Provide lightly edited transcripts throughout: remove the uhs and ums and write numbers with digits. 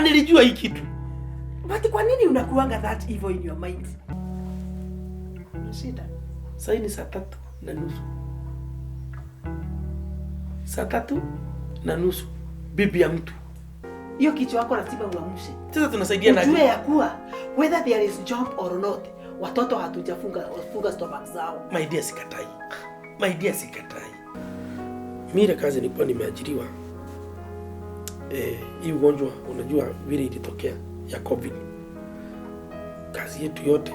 Na nilijua hii kitu. But kwa nini unakuanga that evil in your mind? Una shida? Sasa ni 3:30. 3:30. Bibi ya mtu. Hiyo kichwa yako lazima uamshe. Sasa tunasaidia Ujue nani? ya kuwa whether there is job or not, watoto hatujafunga funga stomach zao. My dear, sikatai. My dear, sikatai. Mimi ile kazi nilikuwa nimeajiriwa. Hii ugonjwa unajua vile ilitokea ya COVID. Kazi yetu yote.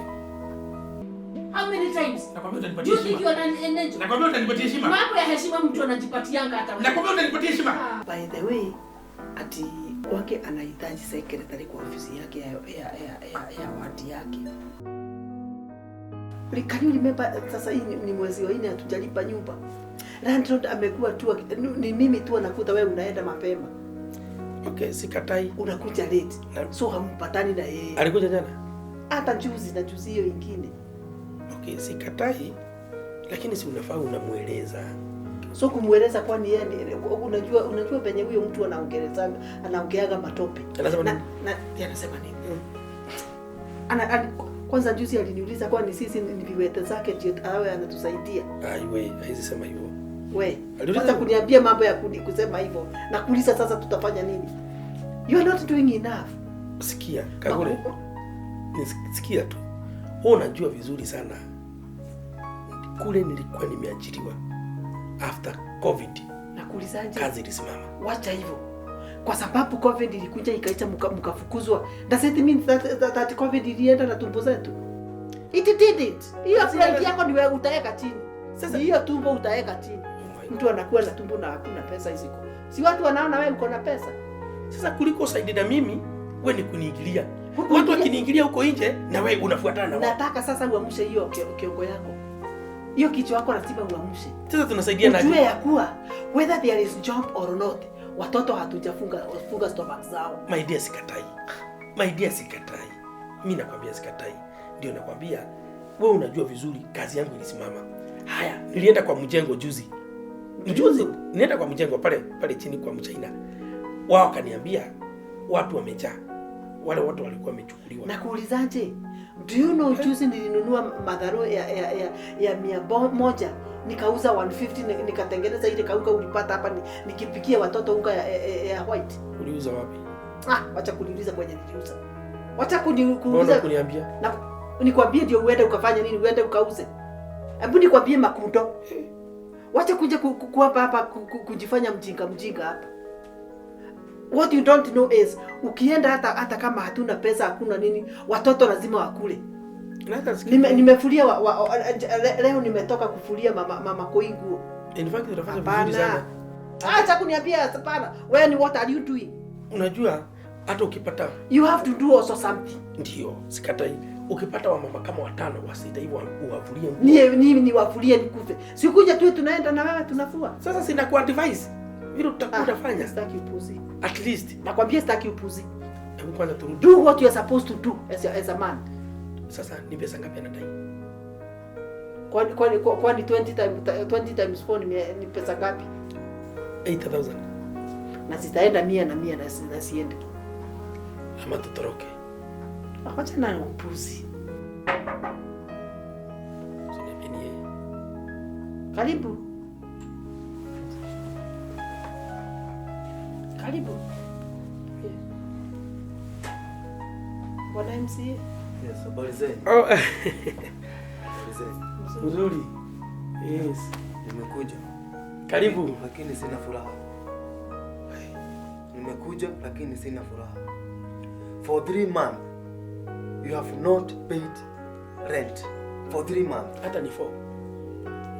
How many times? Nakwambia Do you think you are an angel? Nakwambia utanipatia heshima. Mambo ya heshima mtu anajipatianga hata wewe. Nakwambia utanipatia heshima. By the way, ati wake anahitaji secretary kwa ofisi yake ya wadi yake. Can you remember sasa hii ni mwezi wa 4 hatujalipa nyumba. Landlord amekuwa tu ni mimi tu anakuta wewe unaenda mapema. Okay, sikatai. Unakuja late. Na- So hampatani na yeye. Alikuja jana? Hata juzi na juzi hiyo ingine. Okay, sikatai. Lakini si unafaa unamueleza. So kumueleza kwani yeye unajua penye huyo mtu anaongelezanga, anaongeaga matope. Anasema nini? Na anasema nini? Kwanza juzi aliniuliza kwani sisi ni viwete zake ndio awe anatusaidia. Ai we, haizi sema hivyo. We, Aliuliza kwanza kuniambia mambo ya kusema hivyo na kuuliza sasa tutafanya nini? You are not doing enough. Sikia, Kagure. Sikia tu. Wewe unajua vizuri sana. Kule nilikuwa nimeajiriwa after COVID. Nakuulizaje? Kazi ilisimama. Wacha hivyo. Kwa sababu COVID ilikuja ikaita mkafukuzwa. Does it mean that COVID ilienda na tumbo zetu? It didn't. Hiyo pride yako ni wewe utaweka chini. Sasa hiyo tumbo utaweka chini. Oh my God. Mtu anakuwa na tumbo na hakuna pesa hizo. Si watu wanaona wewe uko na pesa. Sasa kuliko usaidie na mimi, wewe ni kuniingilia. Watu wakiniingilia huko nje na wewe unafuatana na wao. Nataka sasa uamshe hiyo kiongo yako. Hiyo kichwa yako lazima uamshe. Sasa tunasaidia nani? Ujue ya kuwa whether there is job or not, watoto hatujafunga funga stomach zao. My dear, sikatai. My dear, sikatai. Mimi nakwambia sikatai. Ndio nakwambia wewe unajua vizuri kazi yangu ilisimama. Haya, nilienda kwa mjengo juzi. Juzi nilienda kwa mjengo pale chini kwa Mchina. Wao wakaniambia watu wamejaa. Wale watu walikuwa wamechukuliwa. Na kuulizaje? Do you know juzi nilinunua madharo ya 100 nikauza 150 nikatengeneza ile kaunga ulipata hapa nikipikia watoto unga ya white. Uliuza wapi? Wacha kuniuliza kwenye niliuza. Wacha Mbona kuuliza kuniambia? Na nikwambie ndio uende ukafanye nini, uende ukauze. Hebu nikwambie makundo. Wacha kuja kuapa hapa kujifanya mjinga mjinga hapa. What you don't know is ukienda hata kama hatuna pesa hakuna nini, watoto lazima wakule. Nimefulia leo nimetoka kufulia mama koi nguo. In fact unafanya vizuri sana. Acha kuniambia hapana. Wewe ni what are you doing? Unajua hata ukipata you have to do also something. Ndio, sikatai. Ukipata wamama kama 5 wa 6 hivyo uwafulie nguo. Ni wafulie nikufe. Sikuja tu tunaenda na wewe tunafua. Sasa sina ku advise. Vile utakuwa unafanya. Sitaki upuzi. At least nakwambia sitaki upuzi. Hebu kwanza turudi. Do what you are supposed to do as a man. Sasa ni pesa ngapi anadai? Kwani 20 times 4 ni pesa ngapi? 8,000. Na zitaenda 100 na 100 na siende. Ama tutoroke. Acha na upuzi. Usiniambie. Karibu. Karibu. Bwana MCA. Yes, habari zenu. Oh. Habari zenu. Nzuri. Yes. Nimekuja. Karibu. Lakini sina furaha. Nimekuja lakini sina furaha. For 3 months you have not paid rent. For 3 months. Hata ni 4.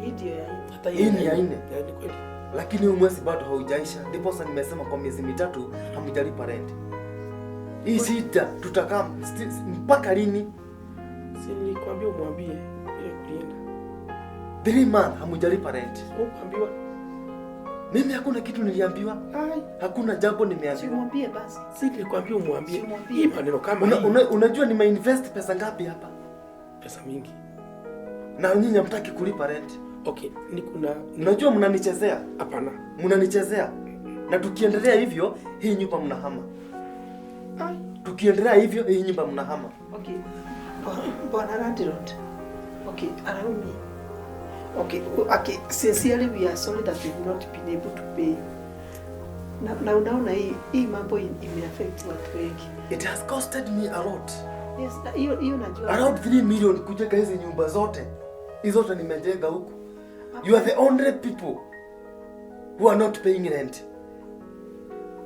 Hii ndio ya nne. Hata hii ni ya 4. Ya ni kweli. Lakini huu mwezi bado haujaisha. Ndipo sasa nimesema kwa miezi 3 hamjalipa rent. Hii shida tutakaa mpaka lini? Si nilikwambia umwambie ile kulienda. 3 months hamjalipa rent. Hukuambiwa? Mimi hakuna kitu niliambiwa. Ai, hakuna jambo nimeambiwa. Simwambie basi. Si nilikwambia umwambie. Simwambie. Hii maneno kama hii. Unajua nimeinvest pesa ngapi hapa? Pesa mingi. Na nyinyi hamtaki kulipa rent. Okay, ni kuna Unajua mnanichezea? Hapana. Mnanichezea. Na tukiendelea hivyo, hii nyumba mnahama. Tukiendelea hivyo hii nyumba mnahama. Okay. Bwana landlord. Okay, allow me. Okay, okay. Sincerely we are sorry that we've not been able to pay you. Na unaona hii mambo imeaffect watu wengi. It has costed me a lot. Yes, hiyo najua. Around 3 million kujenga hizi nyumba zote. Hizo zote nimejenga huku. You are the only people who are not paying rent.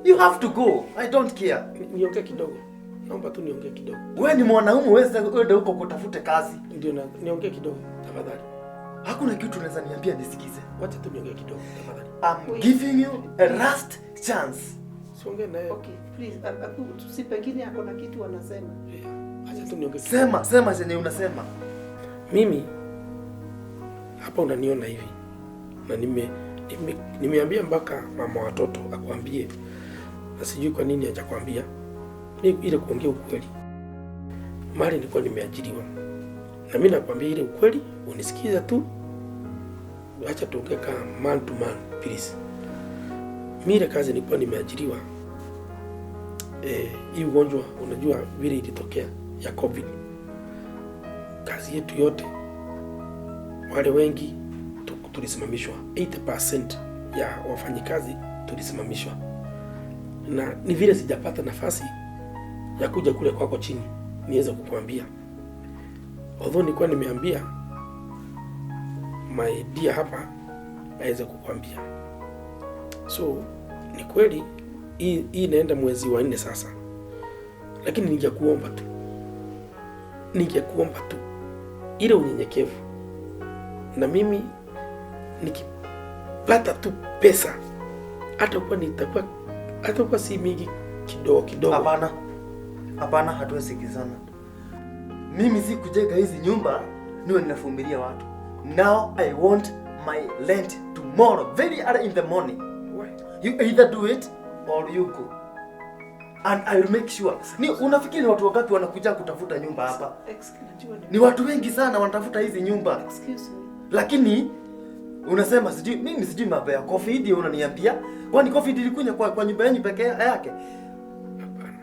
You have to go. I don't care. Niongee kidogo. Naomba tu niongee kidogo. Wewe ni mwanaume, uweze uende huko kutafute kazi. Ndio, niongee kidogo tafadhali. Hakuna kitu unaweza niambia nisikize. Wacha tu niongee kidogo tafadhali. I'm giving you a last chance. Siongee naye. Okay, please. Si pengine ako na kitu anasema. Yeah. Acha tu niongee kidogo. Sema chenye unasema. Mimi hapa unaniona hivi. Na nimeambia mpaka mama watoto akwambie. Na sijui kwa nini hajakwambia. Ni ile kuongea ukweli. Mali nilikuwa nimeajiriwa. Na mimi nakwambia ile ukweli, unisikiza tu. Acha tuongee kama man to man, please. Mimi ile kazi nilikuwa nimeajiriwa. Hii ugonjwa unajua vile ilitokea ya COVID. Kazi yetu yote wale wengi tulisimamishwa. 80% ya wafanyikazi tulisimamishwa. Na ni vile sijapata nafasi ya kuja kule kwako chini niweze kukuambia. Although nilikuwa nimeambia my dear hapa aweze kukuambia. So ni kweli hii inaenda mwezi wa 4 sasa. Lakini ningekuomba tu ile unyenyekevu. Na mimi nikipata tu pesa hata kwa si mingi kidogo kidogo. Hapana, hatuwezi sikizana. Mimi si kujenga hizi nyumba niwe ninavumilia watu. Now I want my rent tomorrow, very early in the morning. Why? You either do it or you go. And I will make sure. Ni unafikiri watu wangapi wanakuja kutafuta nyumba hapa? Ni watu wengi sana wanatafuta hizi nyumba. Excuse me. Lakini unasema sijui mimi sijui mambo ya COVID, unaniambia kwani COVID ilikuja kwa nyumba yenu pekee yake? Hapana.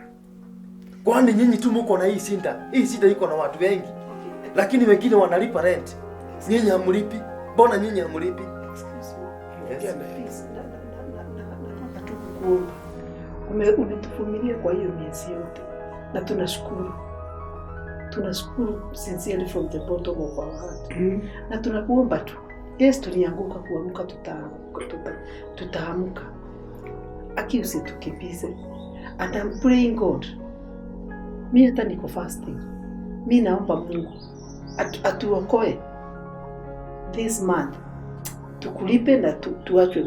Kwani nyinyi tu mko na hii shida? Hii shida iko na watu wengi. Okay. Lakini wengine wanalipa rent. Nyinyi hamlipi. Mbona nyinyi hamlipi? Excuse me. Yes. Please, nataka tu kukuomba. Umetuvumilia kwa hiyo miezi yote. Na tunashukuru. Tunashukuru sincerely from the bottom of our heart. Na tunakuomba tu. Yes, tulianguka, kuamka tutaamka. Aki usitukimbize. And I'm praying God. Mimi hata niko fasting. Mimi naomba Mungu atuokoe this month. Tukulipe na tuachwe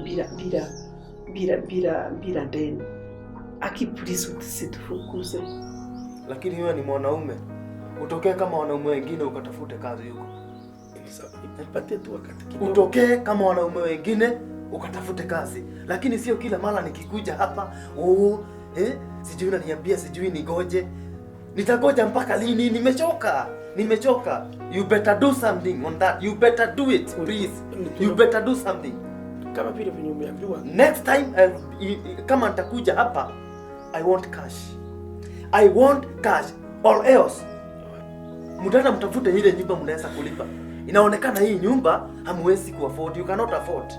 bila deni. Aki please usitufukuze. Lakini wewe ni mwanaume. Utokee kama wanaume wengine ukatafute kazi huko. Nipatie tu wakati kidogo. Utokee kama wanaume wengine ukatafute kazi. Lakini sio kila mara nikikuja hapa, sijui unaniambia sijui nigoje. Nitagoja mpaka lini? Nimechoka. Nimechoka. You better do something on that. You better do it, please. You better do something. Kama vile venye umeambiwa. Next time kama nitakuja hapa, I want cash. I want cash or else. Mtaenda mtafute ile nyumba mnaweza kulipa. Inaonekana hii nyumba hamwezi ku afford. You cannot afford.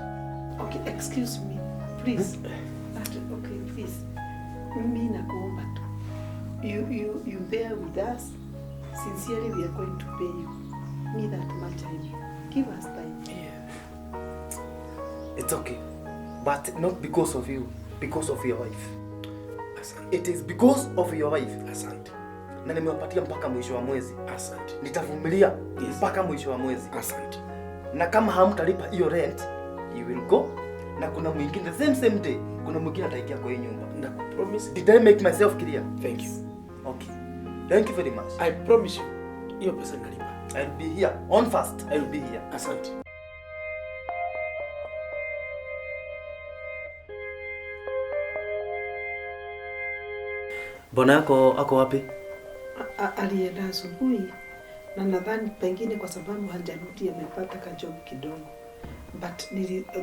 Okay, excuse me. Please. Okay, please. Mimi nakuomba tu. You bear with us. Sincerely we are going to pay you. Me that much time. Give us time. Yeah. It's okay. But not because of you, because of your wife. Asante. It is because of your wife. Asante. Na nimewapatia mpaka mwisho wa mwezi. Asante. Nitavumilia Yes. mpaka mwisho wa mwezi. Asante. Na kama hamtalipa hiyo rent, you will go. Na kuna mwingine the same day, kuna mwingine ataingia kwa hii nyumba. Na promise. Did I make myself clear? Thank you. Okay. Thank you very much. I promise you. Hiyo pesa nalipa. I'll be here. On first, I'll be here. Asante. Bwana yako ako wapi? Alienda asubuhi na nadhani pengine kwa sababu hajarudi amepata ka job kidogo. But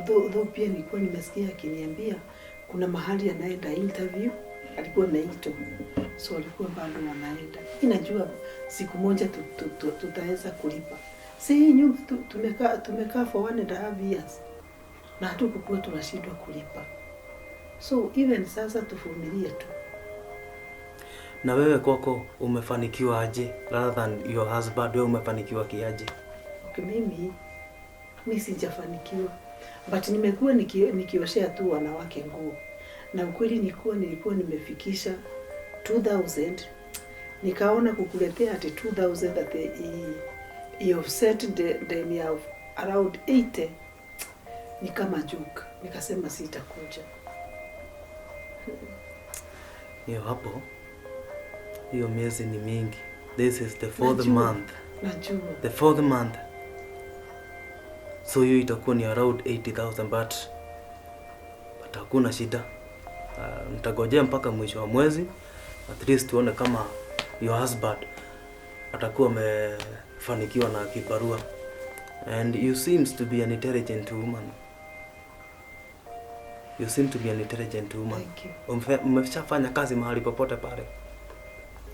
though pia nilikuwa nimesikia akiniambia kuna mahali anaenda interview Alikuwa ameitwa, so walikuwa bado wanaenda. Inajua siku moja tutaweza kulipa. Si hii nyumba tumekaa for 1.5 years na hatukukuwa tunashindwa kulipa, so even sasa tuvumilie tu. Na wewe kwako umefanikiwa aje rather than your husband, wewe umefanikiwa kiaje? Okay, mimi mi sijafanikiwa, but nimekuwa nikioshea tu wanawake nguo, na ukweli nikuwa nilikuwa nimefikisha 2000, nikaona kukuletea ati 2000 ati i offset deni ya around 80 ni kama joke, nikasema sitakuja. Hiyo hapo, hiyo miezi ni mingi. This is the fourth Najua. month. Najua. The fourth month. So hiyo itakuwa ni around 80,000, but hakuna shida. Nitagojea mpaka mwisho wa mwezi, at least tuone kama your husband atakuwa amefanikiwa na kibarua. And you seems to be an intelligent woman. You seem to be an intelligent woman. Thank you. Umeshafanya kazi mahali popote pale?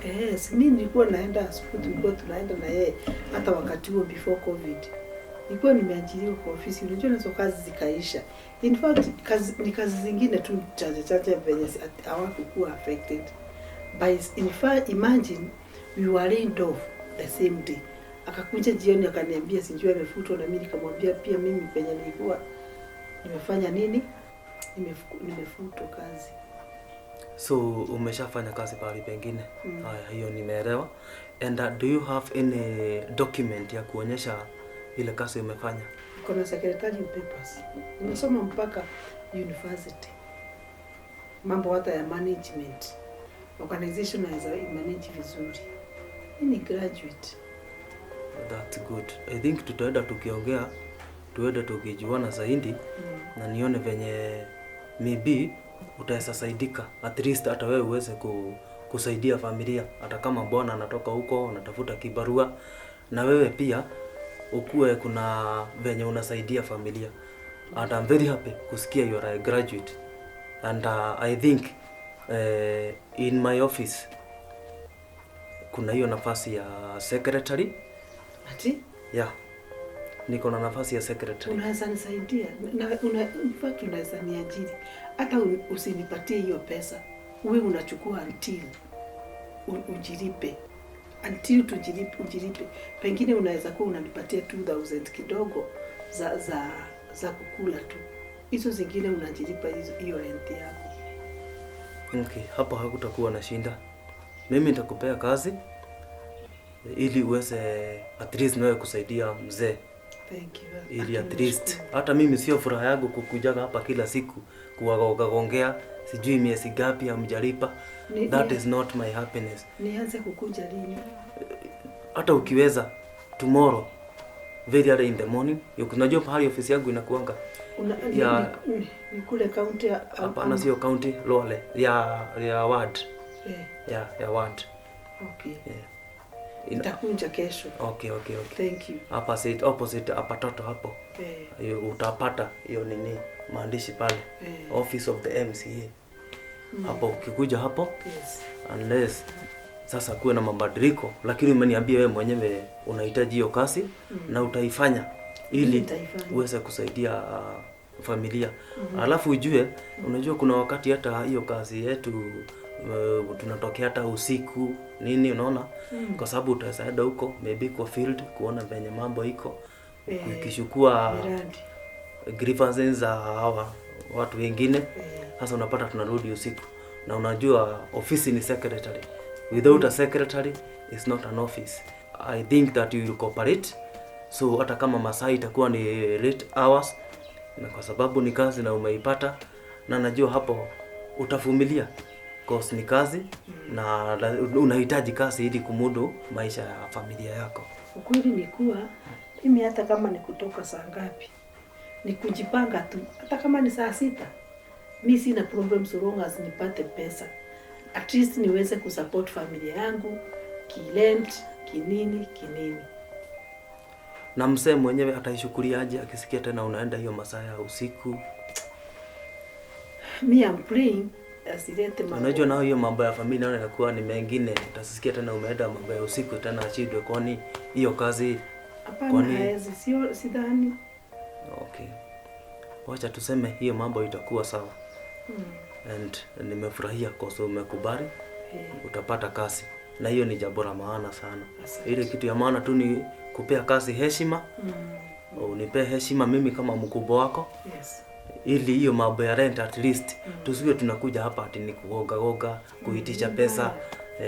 Yes, mi nilikuwa naenda asubuhi, tulikuwa tunaenda na yeye hata wakati huo before COVID. Nilikuwa nimeajiriwa kwa ofisi, unajua nazo kazi zikaisha. In fact, kazi, ni kazi zingine tu chache chache venye hawakukuwa affected. But in fact, imagine we were laid off the same day. Akakuja jioni akaniambia sijui amefutwa, na mimi nikamwambia pia mimi penye nilikuwa nimefanya nini, nimefutwa kazi. So umeshafanya kazi pahali pengine? Mm. Haya, hiyo nimeelewa. And do you have any document ya kuonyesha ile kazi umefanya? Niko na secretarial papers. Nimesoma mpaka university, mambo hata ya management, organization naweza manage vizuri. Mimi ni graduate. That's good. I think tutaenda tukiongea, tuende tukijuana zaidi na nione venye maybe utaweza saidika, at least hata wewe uweze kusaidia familia, hata kama bwana anatoka huko anatafuta kibarua, na wewe pia ukuwe kuna venye unasaidia familia. And I'm very happy kusikia you are a graduate, and I think in my office kuna hiyo nafasi ya secretary. Ati Yeah, niko na nafasi ya secretary. Unaweza nisaidia na in fact unaweza niajiri hata usinipatie hiyo pesa, uwe unachukua until ujilipe, until tujilipe, ujilipe. Pengine unaweza kuwa unanipatia 2000 kidogo za kukula tu, hizo zingine unajilipa hiyo rent yako. Okay, hapo hakutakuwa na shinda. Mimi nitakupea kazi ili uweze at least nawe kusaidia mzee. Thank you. Ili at Hata least nashukuru. hata mimi sio furaha yangu kukujaga hapa kila siku kuwagongea, sijui miezi gapi hamjalipa. That is not my happiness. Nianze kukuja lini? Hata ukiweza tomorrow very early in the morning, unajua pahali ofisi yangu inakuanga? Ni kule county Hapana, sio county, Lwale ya ward. Ya ward. Okay. Yeah. Nitakuja kesho. Okay. Thank you. Opposite, opposite Apatoto hapo. Hiyo utapata hiyo nini maandishi pale. Office of the MCA. Hapo ukikuja hapo, unless sasa kuwe na mabadiliko, lakini umeniambia wewe mwenyewe unahitaji hiyo kazi na utaifanya ili Nitaifanya. uweze kusaidia familia. Alafu ujue, unajua kuna wakati hata hiyo kazi yetu tunatokea hata usiku nini, unaona, kwa sababu utaweza enda huko maybe kwa field kuona venye mambo iko, ukishukua Miradi. grievances za hawa watu wengine. Sasa unapata tunarudi usiku, na unajua ofisi ni secretary. Without a secretary is not an office. I think that you will cooperate, so hata kama masaa itakuwa ni late hours, na kwa sababu ni kazi na umeipata, na najua hapo utavumilia, cause ni kazi na unahitaji kazi ili kumudu maisha ya familia yako. Ukweli ni kuwa mimi hata kama ni kutoka saa ngapi, ni kujipanga tu. Hata kama ni saa 6, mi sina problem so long as nipate pesa, at least niweze kusupport familia yangu kirent, kinini kinini. Na mzee mwenyewe ataishukuliaje akisikia tena unaenda hiyo masaa ya usiku? Me, I'm praying Asilete mambo. Unajua nao hiyo mambo ya familia naona inakuwa ni mengine. Utasikia tena umeenda mambo ya usiku tena ashindwe kwani hiyo kazi. Hapana, haezi, sio, sidhani. Okay. Wacha tuseme hiyo mambo itakuwa sawa. And nimefurahia kwa sababu umekubali. Utapata kazi. Na hiyo ni jambo la maana sana. Asante. Ile kitu ya maana tu ni kupea kazi heshima. Unipe heshima mimi kama mkubwa wako. Yes. Ili hiyo mambo ya rent at least tusiwe tunakuja hapa ati ni kugoga goga, kuitisha pesa.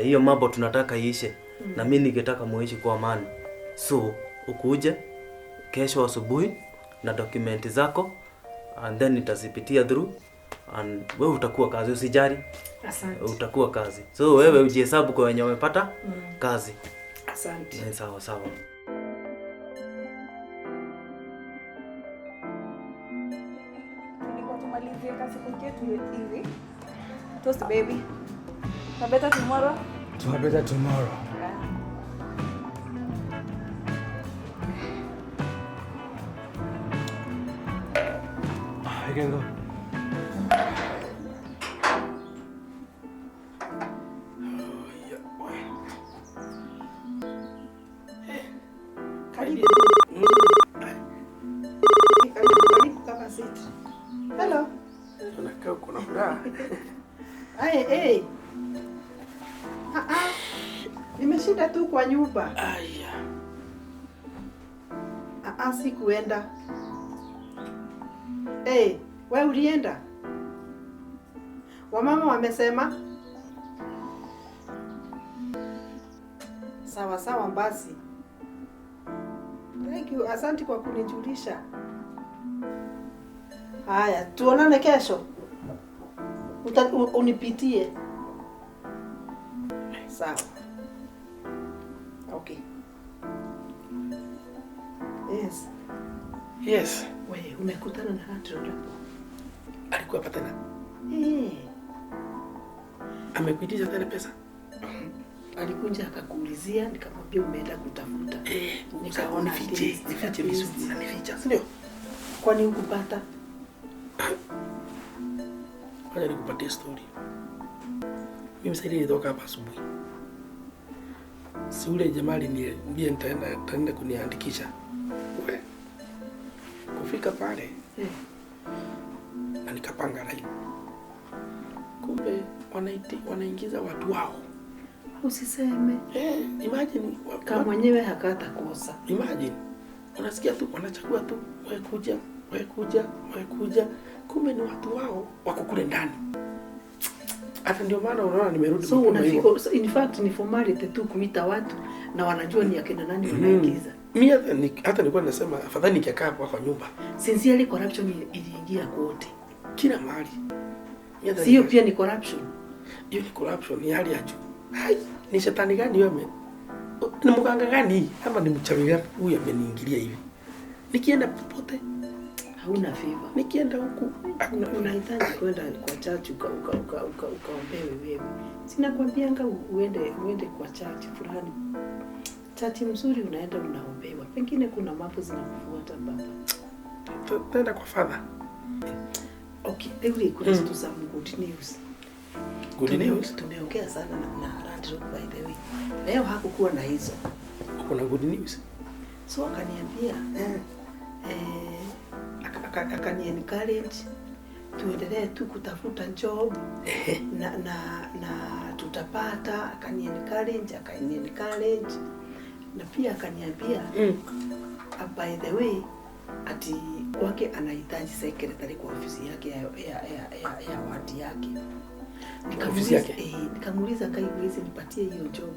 Hiyo mambo tunataka iishe. Na mimi ningetaka muishi kwa amani. So ukuje kesho asubuhi na dokumenti zako and then nitazipitia through and wewe utakuwa kazi, usijali. Asante. Utakuwa kazi. So wewe ujihesabu kwa wenye wamepata kazi. Asante. Sawa sawa. Tulikuwa tumalizie kazi yetu hivi. Toast baby. Na better tomorrow. To a better tomorrow. Yeah. You can go. Karibu. Karibu kama siti. Hello. Unakaa uko na furaha. Hey, hey. Nimeshinda tu kwa nyumba. Aya. Sikuenda. Hey, wewe ulienda? Wamama wamesema? Sawa sawa basi. Thank you, asante kwa kunijulisha. Haya, tuonane kesho. Unipitie. Sawa. Okay. Yes. Yes. Wewe umekutana na Andrew hapo? Alikuwa hapa tena. Eh. Amekuitisha tena pesa? Alikuja akakuulizia, nikamwambia umeenda kutafuta. Nikaona nifiche vizuri, unanificha, si ndio? Kwani hukupata? Wacha nikupatie story. Mimi sasa nilitoka hapa asubuhi. Si ule jamaa aliniambia nitaenda kuniandikisha. We. Kufika pale na nikapanga line. Kumbe wanaingiza watu wao. Usiseme. Imagine kama mwenyewe hakata kosa. Imagine. Unasikia tu wanachagua tu wewe kuja, wewe kuja, wewe kuja. Kumbe ni watu wao wako kule ndani. Hata ndio maana unaona nimerudi. So unafika, so in fact ni formality tu kuita watu na wanajua ni akina nani wanaingiza. Mimi hata nilikuwa nasema afadhali nikikaa hapa kwa nyumba. Sincerely corruption iliingia kote. Kila mahali. Sio pia ni corruption. Hiyo ni corruption ni hali ya juu. Hai, ni shetani gani wewe? Ni mganga gani? Ama ni mchawi gani huyu ameniingilia hivi? Nikienda popote hauna favor. Nikienda huku unahitaji kwenda kwa church ukaombewe wewe. Sina kwambianga uende kwa church fulani. Church mzuri unaenda unaombewa. Pengine kuna mambo zinakufuata baba. Tenda kwa father. Okay, leo kuna mm. some good news. Good news. Tumeongea sana na Landlord by the way. Leo hakukuwa na hizo. Kuna good news. So akaniambia akani encourage tuendelee tu kutafuta job na tutapata. Akani encourage na pia akaniambia by the way ati kwake anahitaji secretary kwa ofisi yake ya wadi yake. Nikamuuliza kai huwezi nipatie hiyo job.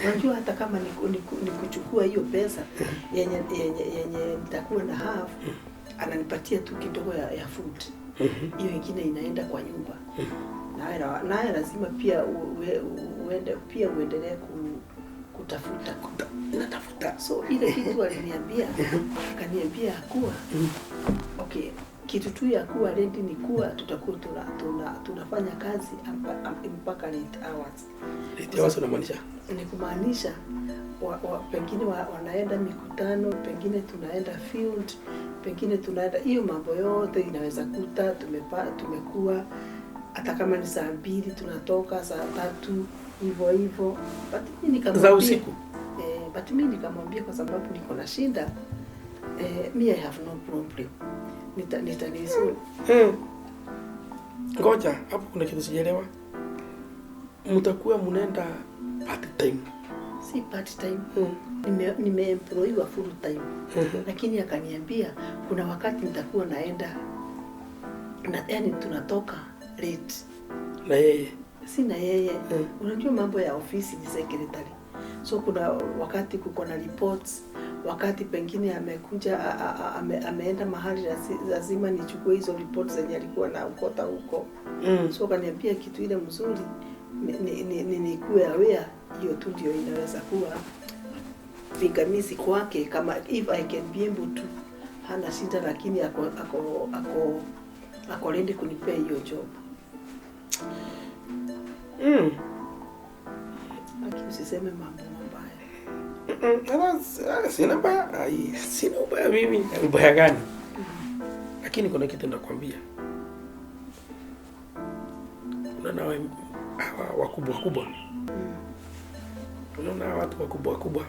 Unajua hata kama ni kuchukua hiyo pesa yenye nitakuwa na half, ananipatia tu kidogo ya food. Hiyo nyingine inaenda kwa nyumba. Naye lazima pia uende pia uendelee kutafuta. Natafuta. So ile kitu aliniambia, akaniambia kuwa okay, kitu tu ya kuwa ready ni kuwa tutakuwa tunafanya kazi mpaka late hours. Late hours unamaanisha? Ni kumaanisha pengine wanaenda mikutano, pengine tunaenda field, pengine tunaenda hiyo mambo yote inaweza kuta tumekuwa Hata kama ni saa 2 tunatoka, saa 3 hivyo hivyo. But mimi nikamwambia Za usiku. But mimi nikamwambia kwa sababu niko na shinda, me I have no problem. Nitanizu. Ngoja, hapo kuna kitu sijaelewa. Mtakuwa mnaenda part time. Si part time. Nimeemployiwa full time. Lakini akaniambia kuna wakati nitakuwa naenda na, yani tunatoka late. Na yeye. Si na yeye. Unajua mambo ya ofisi ni secretary, so kuna wakati kuko na reports, wakati pengine amekuja ameenda mahali lazima nichukue hizo reports zenye alikuwa na ukota huko. So akaniambia kitu ile mzuri ni nikuwe aware, hiyo tu ndio inaweza kuwa pingamizi kwake. Kama if I can be able to, hana shida, lakini ako ready kunipea hiyo job. Lakini usiseme mambo mabaya. Hata sina ubaya. Ai, sina ubaya mimi. Ubaya gani? Lakini kuna kitu nakwambia. Unaona hawa wakubwa wakubwa. Unaona hawa watu wakubwa wakubwa.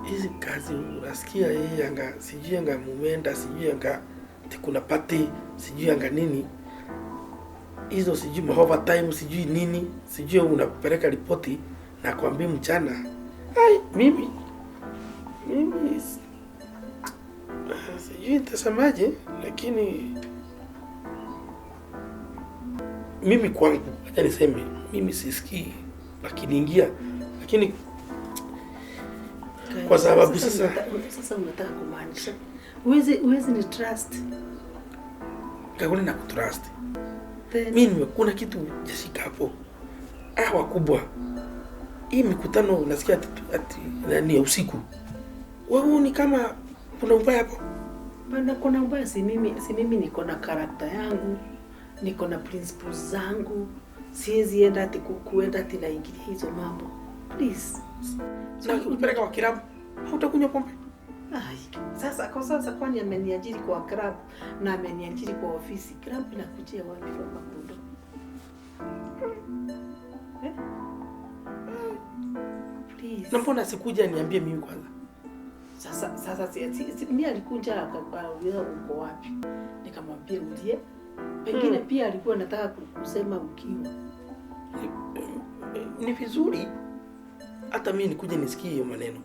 Hizi kazi unasikia hii anga sijui anga mumenda, sijui anga ati kuna party, sijui anga nini hizo, sijui ma overtime, sijui nini, sijui unapeleka ripoti na kuambia mchana. Ai, mimi sijui nitasemaje, lakini mimi kwangu, acha niseme mimi sisikii lakini ingia, lakini kwa sababu sasa Sasa unataka kumaanisha uwezi ni trust? Kakule na kutrust. Then Mimi nimekuna kitu jashika hapo. Ah, wakubwa. Hii mikutano unasikia ati nani ya usiku. Wewe ni kama kuna ubaya hapo. Bana, kuna ubaya? Si mimi niko na character yangu, niko na principles zangu, siwezi enda ati kuenda ati naingilia hizo mambo. Please. Na ukipeleka kwa kilabu hautakunywa pombe. Ai, sasa kwa sasa kwani ameniajiri kwa club na ameniajiri kwa ofisi? Club inakujia wapi kwa Makundo? Eh? Please. Na mbona sikuja niambie mimi kwanza? Sasa si, mimi alikuja akauliza uko wapi, nikamwambia ulie. Pengine pia alikuwa anataka kusema ukiwa. Ni vizuri hata mimi nikuje nisikie hiyo maneno.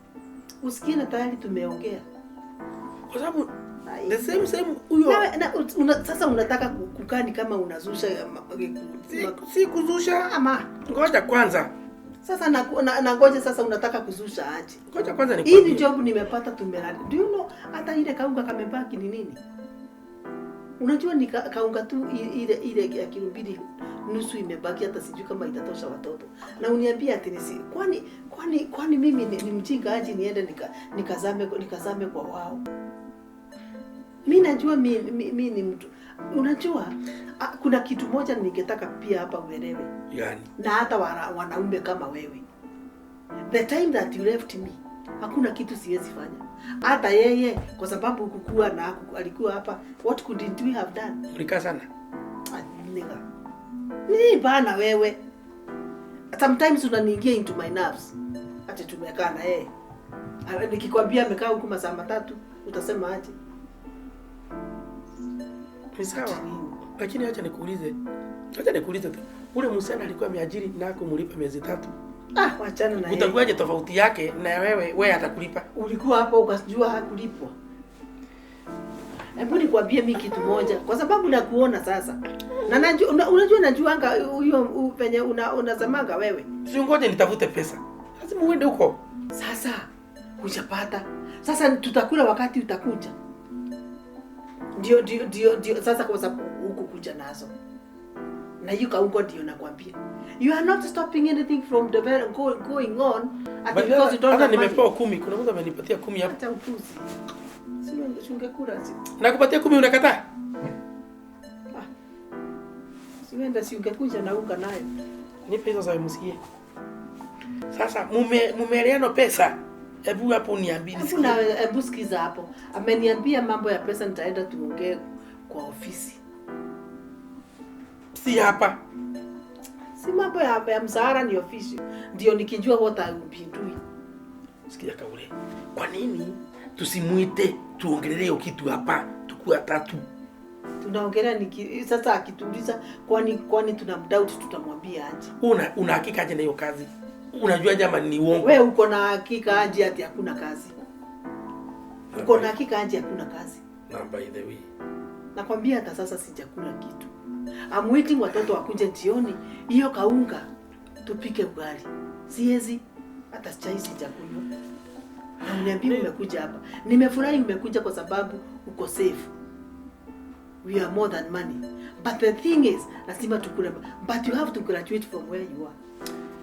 Usikie na tayari tumeongea. Kwa sababu Ai. the same same huyo Na sasa unataka kukaa ni kama unazusha si kuzusha. Ama Ngoja kwanza. Sasa na ngoja sasa unataka kuzusha aje? Ngoja kwanza Hii ni nikwambie. job nimepata, tumelala. Do you know hata ile kaunga kamebaki ni nini? Unajua ni kaunga tu ile ya kilo 2 nusu imebaki, hata sijui kama itatosha watoto. Na uniambia ati nisi kwani mimi ni mjinga aje niende nikazame kwa wao? Mi najua mi ni mtu, unajua kuna kitu moja ningetaka pia hapa uelewe Gani? na hata wanaume kama wewe, the time that you left me, hakuna kitu siwezi fanya. Hata yeye kwa sababu kukua na alikuwa hapa, what couldn't we have done? Mlikaa sana. Ah, nigga. Nini bana wewe? Sometimes unaniingia into my nerves. Ati tumekaa na yeye. Ah, nikikwambia amekaa huku masaa 3 utasema aje? Ni sawa. Ati nini? Lakini acha nikuulize. Acha nikuulize tu. Ule msichana alikuwa ameajiri na kumlipa miezi 3. Ah, wachana na yeye. Utakuwaje tofauti yake na wewe, wewe atakulipa? Ulikuwa hapo ukajua hakulipwa. Hebu nikwambie mi kitu moja, kwa sababu nakuona sasa na najua, unajua najuanga huyo venye unasemanga wewe. Si ngoje nitafute pesa. Lazima uende huko. Sasa hujapata, sasa tutakula wakati utakuja. Ndio sasa, kwa sababu huku kuja nazo na hiyo kaungo, ndio nakwambia you are not stopping anything from the very going on ati But because you don't hata have money. nimepewa 10. Kuna mtu amenipatia 10 hapa. Acha upuzi. Si ungekula si Nakupatia 10 unakataa? Si uenda, si ungekuja na unga nayo. Nipe hizo za msikie. Sasa mumeeleana pesa. Hebu hapo niambie Hebu nisikie. na hebu sikiza hapo. Ameniambia mambo ya pesa nitaenda tuongee kwa ofisi. Si hapa. Si mambo ya mshahara ni official. Ndio nikijua what I will be doing. Sikia Kaule. Kwa nini tusimuite tuongelee hiyo kitu hapa tukuwa tatu? Tunaongelea sasa akituuliza kwani tunamdoubt tutamwambia aje? Una hakika aje na hiyo kazi? Unajua jamani ni uongo. Wewe uko na hakika aje ati hakuna kazi? Uko na hakika aje hakuna kazi? Na by the way, nakwambia hata sasa sijakula kitu. I'm waiting watoto wakuje jioni, hiyo kaunga tupike ugali. Siwezi hata chai sijakunywa. Na uniambie umekuja hapa. Nimefurahi umekuja kwa sababu uko safe. We are more than money. But the thing is, lazima tukule. But you have to graduate from where you are.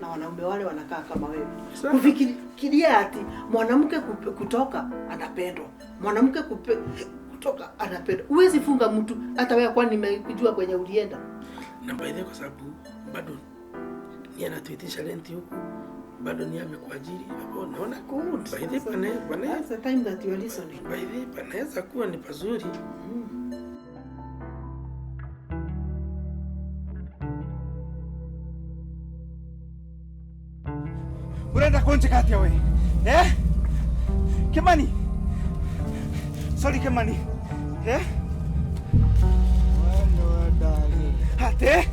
Na wanaume wale wanakaa kama wewe. Kufikiria ati mwanamke kutoka anapendwa. Mwanamke kutoka anapendwa. Huwezi funga mtu hata wewe, kwani nimekujua kwenye ulienda. Na by the way, kwa sababu bado ni anatuitisha rent huku. Bado ni amekuajiri hapo, naona good. By the way, that's the time that you are listening. By the way, panaweza kuwa ni pazuri. Urenda kunjika we. Eh? Kimani. Sorry Kimani. Eh? Ate.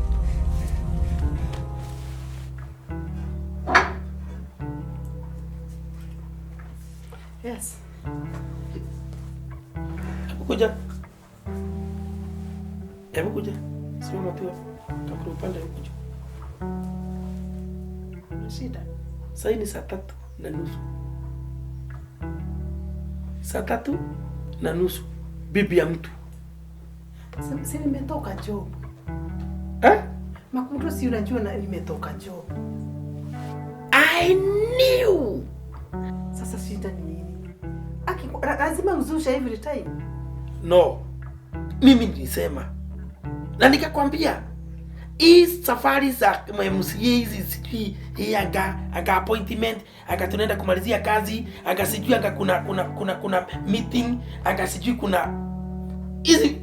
Yes. Hebu kuja. Hebu kuja. Simama tu hapo. Kakuru upande huko juu. Kuna shida? Sasa ni 3:30. 3:30. Bibi ya mtu. Si nimetoka job. Eh? Makundo, si unajua na nimetoka job. I knew. Sasa shida ni nini? Lazima uzushe every time. No. Mimi nilisema. Na nikakwambia hii safari za MCA hizi sijui hii anga appointment, anga tunaenda kumalizia kazi, anga sijui anga kuna meeting, anga sijui kuna hizi.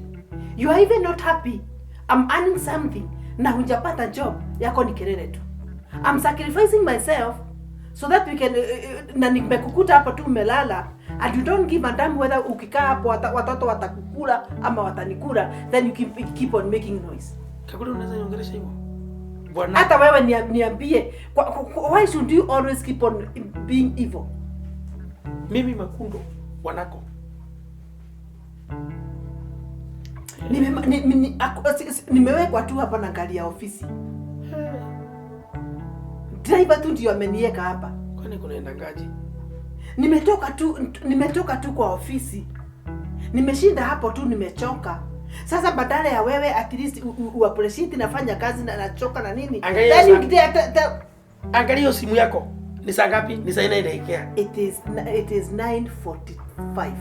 You are even not happy. I'm earning something na hujapata job yako ni kelele tu. I'm sacrificing myself so that we can na nimekukuta hapo tu umelala and you don't give a damn whether ukikaa hapo watoto watakukula ama watanikula, then you keep on making noise. Kakule, unaweza niongelesha hivyo? Bwana. Hata wewe niambie, why should you always keep on being evil? Mimi Makundo wanako. Nimewekwa tu hapa na gari ya ofisi. Driver tu ndio ameniweka hapa. Kwani kunaenda ngaji? Nimetoka tu kwa ofisi. Nimeshinda hapo tu, nimechoka. Sasa badala ya wewe at least u appreciate nafanya kazi na nachoka na nini. Angalia then you angalia simu yako. Ni saa ngapi? Ni saa 9 inaelekea. It is 9:45.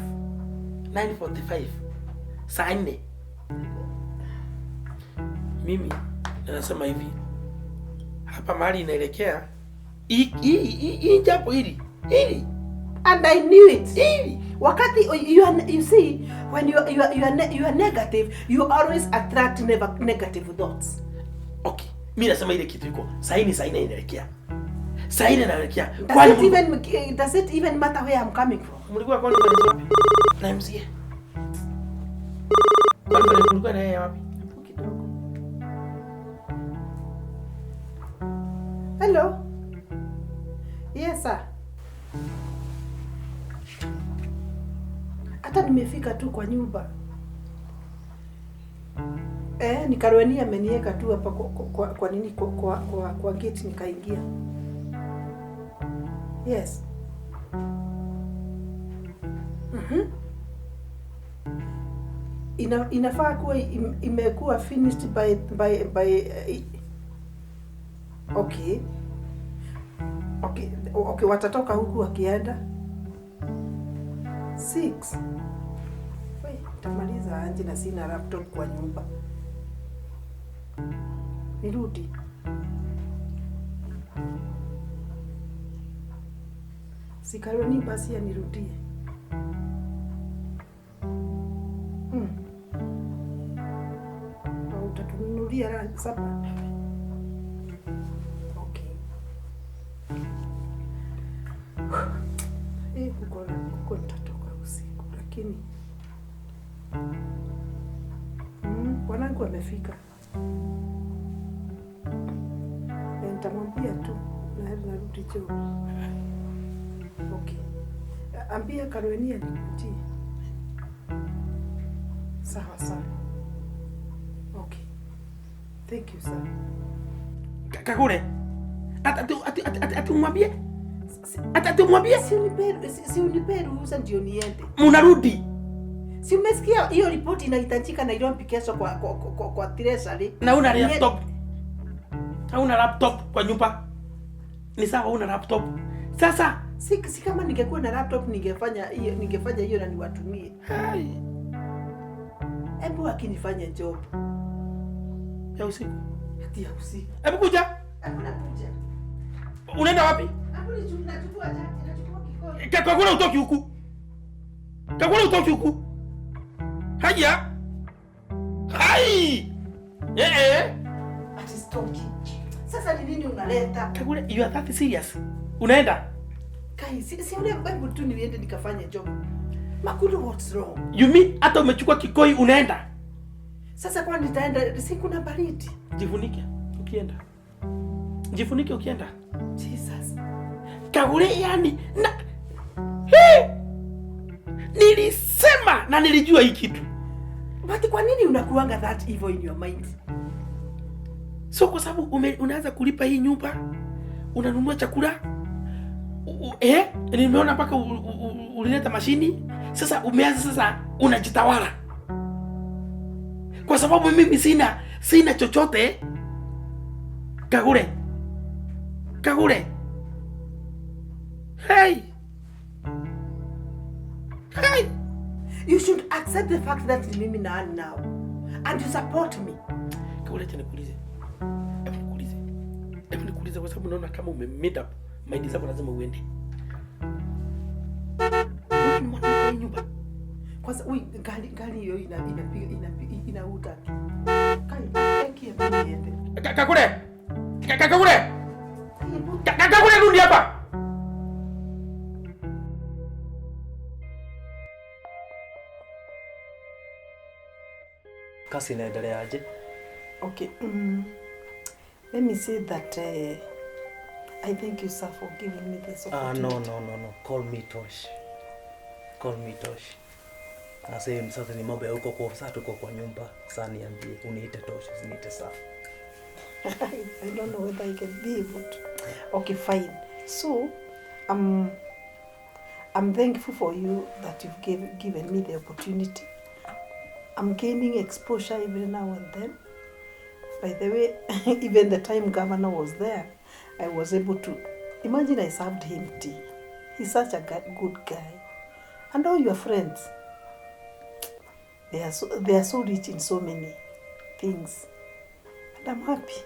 9:45. Saa 4. Mimi nasema hivi. Hapa mahali inaelekea hii japo hili. Hili. And I knew it. Wakati you see when you are negative, you always attract negative thoughts. Okay. Mimi nasema ile kitu iko. Saa hii ni saa 9 inaelekea. Saa 9 inaelekea. Does it even matter where I'm coming from? Mlikuwa kwani wapi? Na MCA. Kwani mlikuwa na yeye wapi? Kidogo. Hello. Yes sir. Hata nimefika tu kwa nyumba. Nikaruenia ameniweka tu hapa kwa nini kwa gate nikaingia. Yes. Inafaa kuwa imekuwa finished by okay. Okay, watatoka huku wakienda 6. Wait, tamaliza aje na sina laptop kwa nyumba. Nirudi. Sikaroni basi anirudie. Au utatununulia lunch. Supper. Okay. Huko nitatoka usiku lakini bwanangu amefika. Nitamwambia tu narudi job. Okay. Ambia Karweni anikujie. Sawa sawa. Okay. Thank you sir. Kagure. Ati umwambie? Ati umwambie? Si unipe ruhusa ndio niende. Mnarudi. Si umesikia hiyo ripoti inahitajika Nairobi kesho kwa treasury. Na una laptop. Hauna laptop kwa nyumba. Ni sawa una laptop. Sasa si kama ningekuwa na laptop ningefanya hiyo na niwatumie. Hai. Hebu akinifanya job ya usiku. Hati ya usiku. Hebu kuja. Hakuna kuja. Unaenda wapi? Hapo ni nachukua chati, nachukua kikoi. Kagure utoki huku. Kagure utoki huku. Haya. Hai. Ati stoki. Sasa ni nini unaleta? Kagure, you are that serious? Unaenda? Kai, si ule hebu tu niende nikafanye job. Makudu, what's wrong? You mean hata umechukua kikoi unaenda? Sasa kwa nitaenda si kuna baridi. Jifunike ukienda. Jifunike ukienda. Jesus. Kagure yani na hey! Nilisema na nilijua hii kitu. But kwa nini unakuanga that evil in your mind? So kwa sababu unaanza kulipa hii nyumba, unanunua chakula. Nimeona mpaka ulileta mashini. Sasa umeanza sasa unajitawala. Kwa sababu mimi sina chochote. Kagure. Kagure. Hey. Hey. You should accept the fact that ni mimi na now and you support me. Kagure, acha nikuulize. Hebu nikuulize kwa sababu naona kama ume made up mind zako lazima uende. Wewe ni mwanamke wa nyumba. Kwanza ui gari hiyo inapiga inauta. Kai, thank you niende. Kagure. Kagure. Kagure rudi hapa. Kazi inaendelea aje? Okay. Let me say that I thank you sir for giving me this opportunity. No. Call me Tosh. Call me Tosh. Ase sasa ni mambo ya huko kwa sasa tuko kwa nyumba. Sasa niambie uniite Tosh, usiniite sir. I don't know whether I can be able to. Okay, fine. So, I'm thankful for you that you've given me the opportunity. I'm gaining exposure every now and then. By the way, even the time governor was there, I was able to, imagine I served him tea. He's such a good guy. And all your friends, they are so rich in so many things. And I'm happy.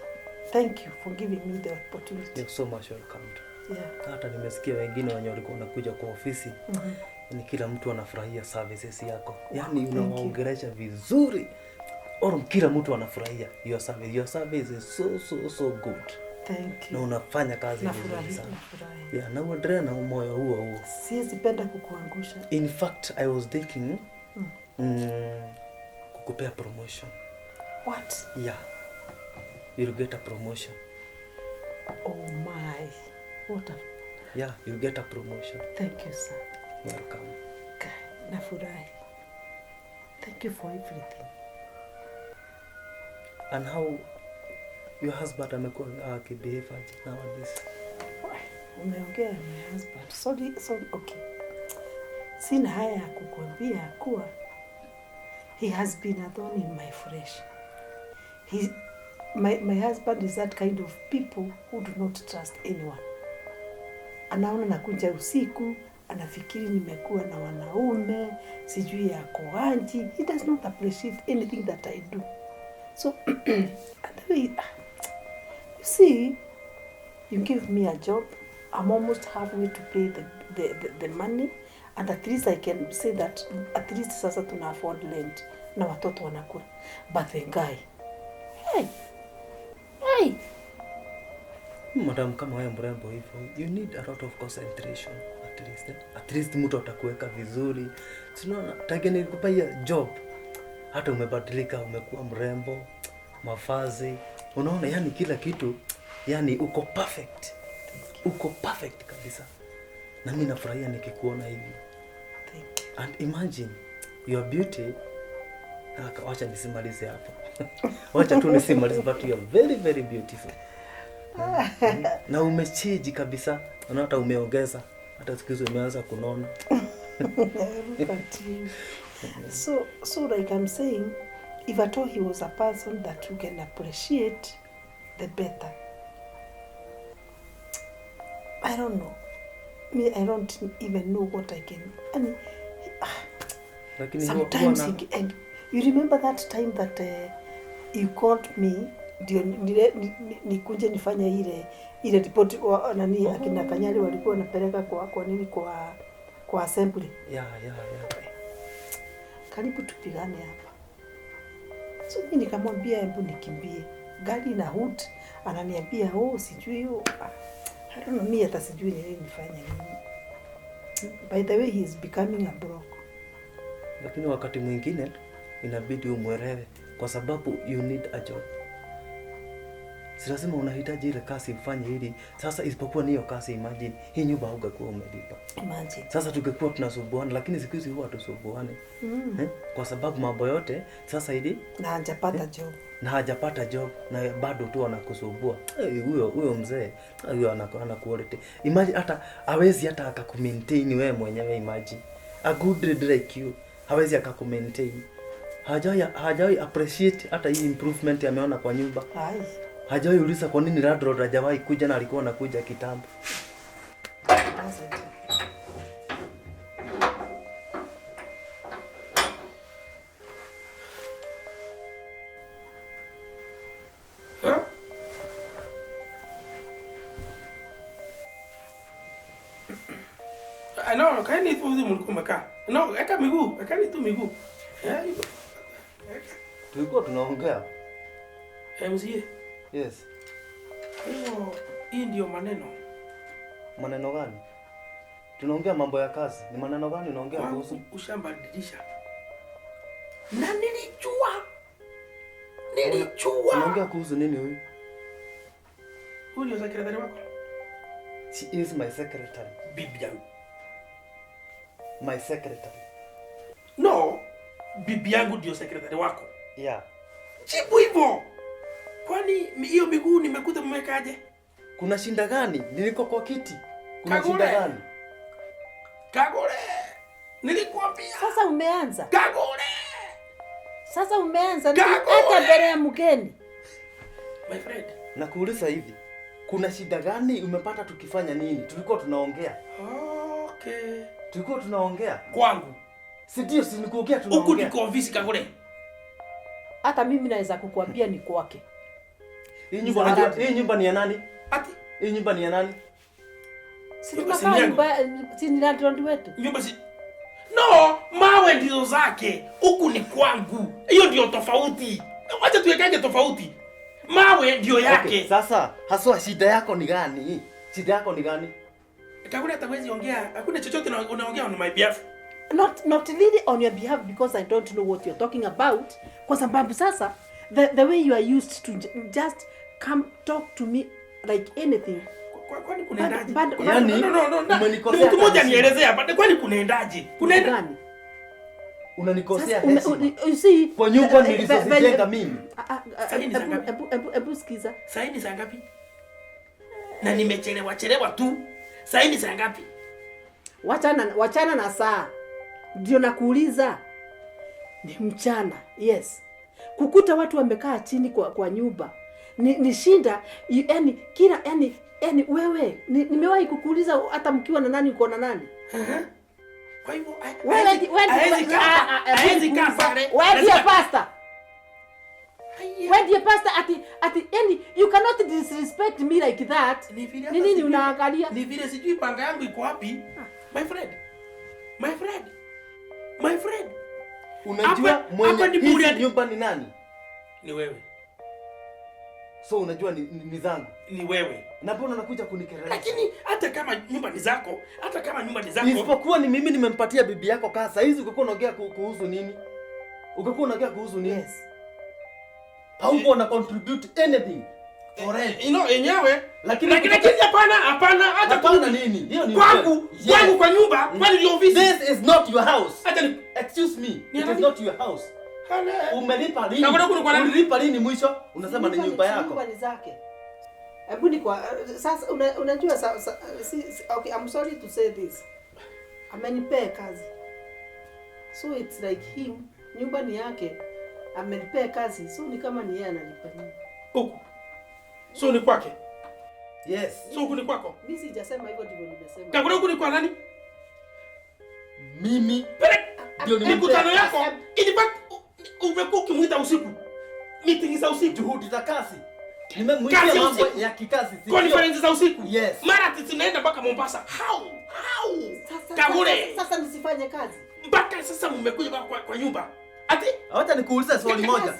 Thank you for giving me the opportunity. You're so much welcome. Yeah. Hata nimesikia wengine wenye walikuwa wanakuja kwa ofisi. Ni kila mtu anafurahia services yako. Yaani unawaongelesha vizuri. Or kila mtu anafurahia your service. Your service is so good. Thank you. Na unafanya kazi vizuri sana. Yeah, na uendelee na moyo huo huo. Siwezi penda kukuangusha. In fact, I was thinking kukupea promotion. What? Yeah. You'll get a promotion. Oh my. What a... Yeah, you'll get a promotion. Thank you, sir. Welcome. Nafurahi. Thank you for everything. And how your husband amekuwa akibehave nowadays? Umeongea my husband. Sorry, okay. Sina haya ya kukuambia kuwa he has been a thorn in my flesh. My husband is that kind of people who do not trust anyone. Anaona nakuja usiku, anafikiri nimekuwa na wanaume, sijui yako anji. He does not appreciate anything that I do. So, and the way, you see, you give me a job, I'm almost halfway to pay the money, and at least I can say that at least sasa tuna afford rent na watoto wanakula. But the guy, hey, Madam kama wewe mrembo hivyo, you need a lot of concentration at least. Eh? At least mtu atakuweka vizuri. Tunaona tangu nilikupa hiyo job, hata umebadilika, umekuwa mrembo, mavazi, unaona, yani kila kitu, yani uko perfect. Uko perfect kabisa. Na mimi nafurahia nikikuona hivi. Thank you. And imagine your beauty. Wacha nisimalize hapo. Wacha tu nisimalize, but you are very very beautiful. Na umechange kabisa. Na hata umeongeza. Hata siku hizi umeanza kunona. Look at you. So like I'm saying, if at all he was a person that you can appreciate, the better. I don't know. Me, I don't even know what I can. I mean, Lakini huwa sometimes and you remember that time that you called me ndio nikuje nifanye ile report nani akina Kanyari walikuwa wanapeleka kwa nini kwa assembly. Yeah. Karibu tupigane hapa. So mimi nikamwambia hebu nikimbie. Gari na hood, ananiambia oh sijui hiyo. I don't know, mimi hata sijui ni nini nifanye nini. By the way, he is becoming a broke. Lakini wakati mwingine inabidi umwelewe kwa sababu you need a job. Si lazima unahitaji ile kazi ufanye hili. Sasa isipokuwa ni hiyo kazi, imagine hii nyumba haungekuwa umelipa. Imagine. Sasa tungekuwa tunasumbuana, lakini siku hizi huwa hatusumbuani. Eh? Kwa sababu mambo yote sasa ili Na hajapata job. Na hajapata job na bado tu anakusumbua. Huyo mzee, huyo ana quality. Imagine hata hawezi hata akakumaintain wewe mwenyewe, imagine. A good lady like you hawezi akakumaintain. Hajawahi appreciate hata hii improvement ameona kwa nyumba. Ai. Hajawahi uliza kwa nini landlord hajawahi kuja na alikuwa anakuja kitambo. Doesn't. Huh? No, kaeni tu mlikuwa mmekaa. No, weka miguu, wekeni tu miguu. Hivyo. Tulikuwa tunaongea. MCA. Yes. Hiyo hii ndio maneno. Maneno gani? Tunaongea mambo ya kazi. Ni maneno gani unaongea kuhusu? Ushambadilisha. Na nilijua. Nilijua. Unaongea kuhusu nini huyu? Huyu ndio secretary wako? She is my secretary. Bibi yangu. My secretary. No, bibi yangu ndio secretary wako. Yeah. Jibu hivyo. Kwani hiyo miguu nimekuta mmewekaje? Kuna shinda gani? Niliko kwa kiti. Kuna Kagure. shinda gani? Kagure. Nilikuambia. Sasa umeanza. Kagure. Sasa umeanza Kagure. hata mbele ya mgeni. My friend. Nakuuliza hivi. Kuna shida gani umepata tukifanya nini? Tulikuwa tunaongea. Okay. Tulikuwa tunaongea. Kwangu. Si ndio, si nikuongea Huku tunaongea. niko ofisi Kagure. Hata mimi naweza kukuambia ni kwake. Hii nyumba unajua, hii nyumba ni ya nani? Ati Hii nyumba ni ya nani? Si Nyumba si tunakaa yangu. nyumba, si ni landlord wetu. Nyumba si No, mawe ndizo zake. Huku ni kwangu. Hiyo ndio tofauti. Wacha tuwekage tofauti. Mawe ndio yake. Okay, sasa haswa shida yako ni gani? Shida yako ni gani? Kagure hata huwezi ongea. Hakuna chochote unaongea on my behalf. Not really on your behalf because I don't know what you're talking about. Kwa sababu sasa the way you are used to just come talk to me like anything. Kwani kunaendaje? Yaani, No. umenikosea Mtu mmoja kabisa. nielezee hapa. Kwani kunaendaje? Kunaenda Gani? Unanikosea Sasa, heshima. you see, Kwa nyumba nilizozijenga mimi. Sasa ni saa ngapi? Hebu sikiza. Saa ni saa ngapi? Na nimechelewa chelewa tu. Saa ni saa ngapi? Wachana na saa. Ndio nakuuliza. Ni mchana. Yes. Kukuta watu wamekaa chini kwa nyumba. Ni shinda, yani kila yani wewe nimewahi kukuuliza hata mkiwa na nani uko na nani? Kwa hivyo Wewe hawezi kaa hawezi kaa pale. Wewe ndiye pastor. Wewe ndiye pastor ati yani you cannot disrespect me like that. Ni vile Ni nini unaangalia? Ni vile sijui panga yangu iko wapi. My friend. My friend. My friend. Unajua mwenye hapa hizi nyumba ni nani? Ni wewe. So unajua ni zangu. Ni wewe. Na mbona unakuja kunikerelea? Lakini hata kama nyumba ni zako, hata kama nyumba ni zako. Isipokuwa ni mimi nimempatia bibi yako kazi. Hizi ungekuwa unaongea kuhusu nini? Ungekuwa unaongea kuhusu nini? Yes. Hauko na contribute anything. For rent. You know yenyewe. Lakini hapana, hapana, hata hapana nini? Hiyo ni kwangu, kwangu kwa nyumba, kwani ndio ofisi. This is not your house. Hata ni excuse me. It is not your house. Umelipa lini? Ulilipa lini mwisho? Unasema ni nyumba yako. Nyumba ni zake. Hebu ni kwa sasa unajua okay, I'm sorry to say this. Amenipea kazi. So it's like him, nyumba ni yake. Amenipea kazi. So ni kama ni yeye analipa nyumba. Huku. So ni kwake. Yes. So huku ni kwako. Mimi sijasema hivyo, ndivyo nimesema. Kagure huku ni kwa nani? Mimi. Ndio mikutano yako. In fact umekuwa ukimuita usiku. Meeting za usiku, juhudi za kazi. Nimemwita mambo ya kikazi. Conference za usiku. Yes. Mara tunaenda mpaka Mombasa. How? Kagure. Sasa nisifanye kazi. Mpaka sasa mmekuja kwa nyumba. Ati? Acha nikuulize swali moja.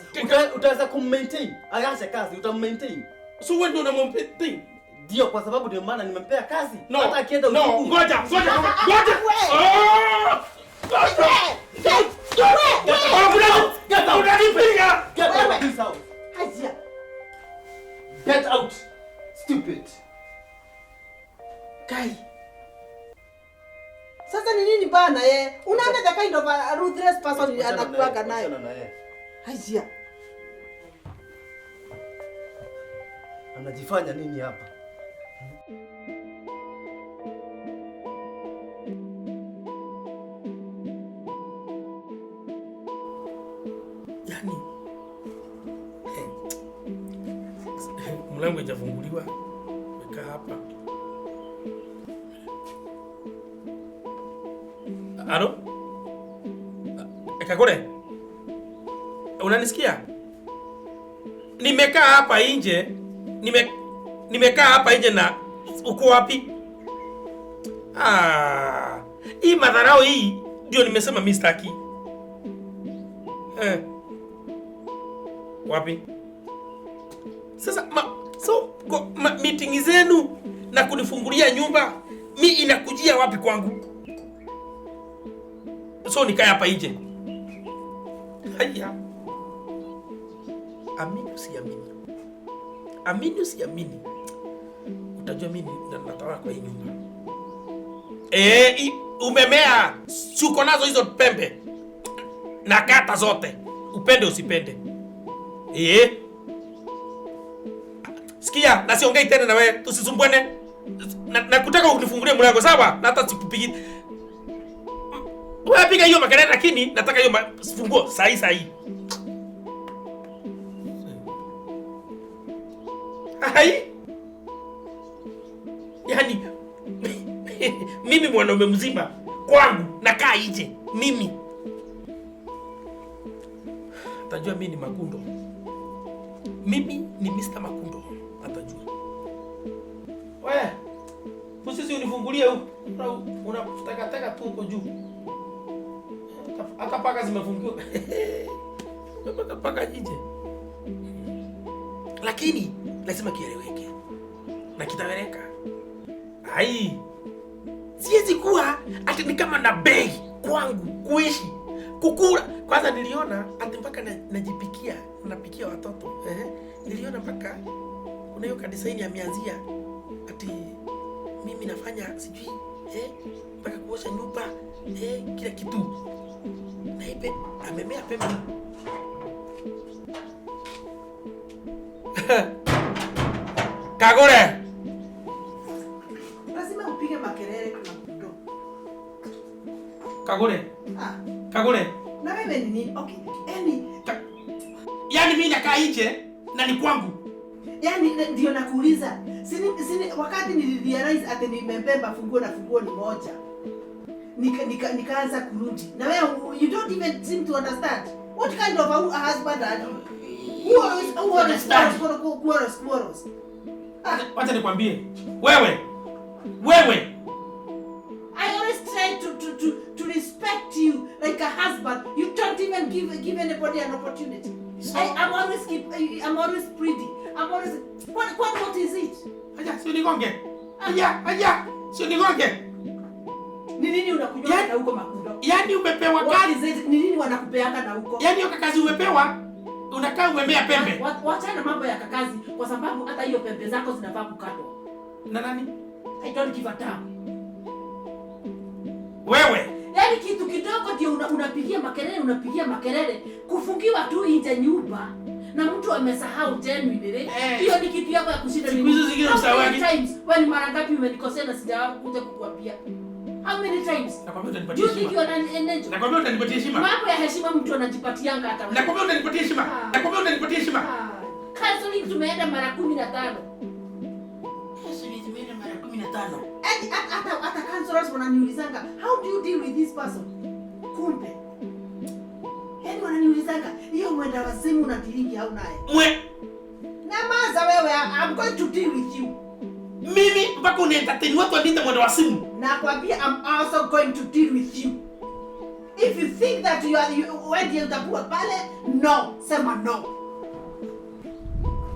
Utaweza kummaintain? Aache kazi, utammaintain. So wewe ndio unammaintain? Ndio, kwa sababu ndio maana nimempea kazi. No. Hata akienda usiku. No, ngoja. Get out. Get out of this house. Hajia. Get out. Stupid. Kai. Sasa ni nini bana eh? Unaona the kind of a ruthless person anakuaga nayo. Hajia. Anajifanya nini hapa? Yani mlango haijafunguliwa, nimekaa hapa. Alo? Kagure? Unanisikia? Nimekaa hapa nje. Nimekaa hapa nje na uko wapi? Ah, hii madharau hii ndio nimesema mimi sitaki. Wapi? Sasa meeting zenu na kunifungulia nyumba mi inakujia wapi kwangu? So nikae hapa nje. Haya. Amini usiamini. Amini usiamini. Utajua mimi natawala kwa hii nyumba. Umemea. Suko nazo hizo pembe. Na kata zote. Upende usipende. Sikia, na siongei tena na wewe, tusisumbuane. Na kutaka unifungulie mlango sawa? Na hata sikupigi. Wewe piga hiyo makelele lakini nataka hiyo funguo sahi sahi. Hai? Yaani mimi mwanaume mzima kwangu nakaa nje mimi. Atajua mimi ni Makundo. Mimi ni Mr. Makundo. Atajua. Wewe, usisi unifungulie huko. Unataka tu huko juu. Hata paka zimefungiwa. Mpaka paka nje. Lakini lazima kieleweke. Na kitaweleka. Ai. Siwezi kuwa ati ni kama na bei kwangu kuishi. Kukula. Kwanza niliona ati mpaka najipikia, napikia watoto. Niliona mpaka kuna hiyo design ya mianzia ati mimi nafanya sijui mpaka kuosha nyumba kila kitu. Na ipe amemea pembe. Kagure. Lazima upige makelele kama kudo. Kagure. Ah. Kagure. Na wewe ni nini? Okay. Yaani yaani mimi nakaa nje na ni kwangu. Yaani ndio nakuuliza. Sini wakati nilirealize ati nimembeba funguo na funguo ni moja. Nikaanza kurudi. Na wewe you don't even seem to understand. What kind of a husband are you? Who always quarrels? Wacha nikwambie. Wewe. I always try to respect you like a husband. You don't even give anybody an opportunity. I'm always keep, I'm always pretty. I'm always what is it? Aya, si unigonge. Aya, aya, si unigonge. Ni nini unakunywa na huko Makundo? Yaani umepewa kazi. Ni nini wanakupeanga na huko? Yaani hiyo kazi umepewa, unakaa umemea pembe. Wachana mambo ya kakazi kwa sababu hata hiyo pembe zako zinafaa kukatwa. Na nani? I don't give a damn. Wewe. Yaani kitu kidogo ndio unapigia makelele, unapigia makelele, kufungiwa tu nje nyumba na mtu amesahau genuinely. Hiyo ni kitu yako ya kushinda mimi. Siku hizo zingine usahau. Wewe ni mara ngapi umenikosea na sijakuja kukuambia? How many times? Nakwambia utanipatia heshima. Nakwambia utanipatia heshima. Mambo ya heshima mtu anajipatianga hata wewe. Nakwambia utanipatia heshima. Nakwambia utanipatia heshima. Counseling tumeenda mara 15. Counseling tumeenda mara 15. Hata counselors wananiulizanga, how do you deal with this person? Kumbe. Yaani wananiulizanga, hiyo mwenda wazimu unadealingi au naye? Mwe. Namaza wewe, I'm going to deal with you. Mimi mpaka unaentertain watu wanita mwenda wazimu. Nakwambia I'm also going to deal with you. If you think that you are wewe ndiye utakuwa pale, no, sema no.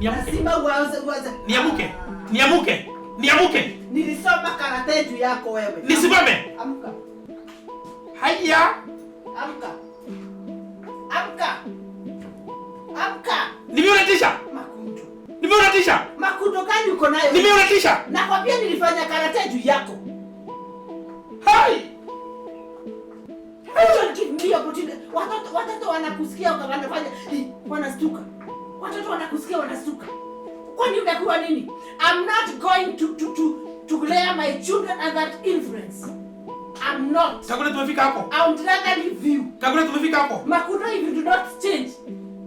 Lazima uanze. Niamuke. Niamuke. Niamuke. Nilisoma karate juu yako wewe. Nisimame. Amka. Haya. Amka. Amka. Amka. Nimeuratisha. Makundo. Nimeuratisha. Makundo gani uko nayo? Nimeuratisha. Nakwambia nilifanya karate juu yako. Hai. Don't give me opportunity. Watoto wanakusikia wanafanya wanastuka. Watoto wanakusikia wanastuka. Kwani umekuwa nini? I'm not going to layer my children under that influence. I'm not. Kakule tumefika hapo. I would rather leave you. Kakule tumefika hapo. Makundo, if you do not change.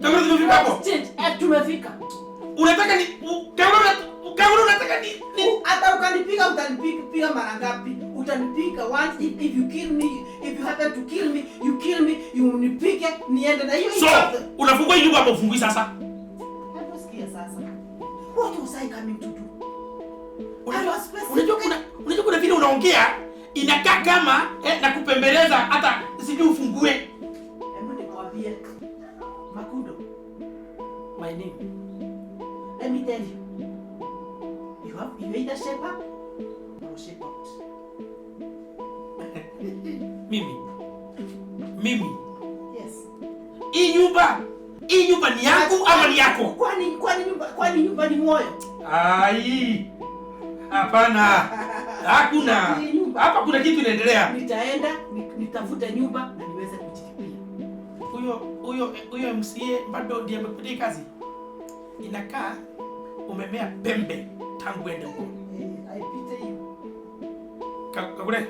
Kakule tumefika hapo. Change. Tumefika. Unataka ni Kakule unataka ni hata ukanipiga utanipiga mara ngapi? Utanipiga once if you kill me, if you happen to kill me, you kill me, you unipige niende na hiyo. So, unafungua nyumba hapo ufungui sasa? Hapo sikia sasa. What was I coming to do? Unajua kuna vile unaongea inakaa kama na kupembeleza hata sijui ufungue. Hebu nikwambie Makundo. My name. Let me tell you. You either shape up or shape out. Mimi. Yes. Hii nyumba ni yangu ama ni yako? Kwani nyumba ni moyo? Ai. Hapana. Hakuna. Hapa kuna kitu inaendelea. Nitaenda nitafute nyumba na niweze kujilipia. Huyo MCA bado ndiye amekupatia kazi. Inakaa umemea pembe tangu ende huko. Aipite hiyo. Kakule.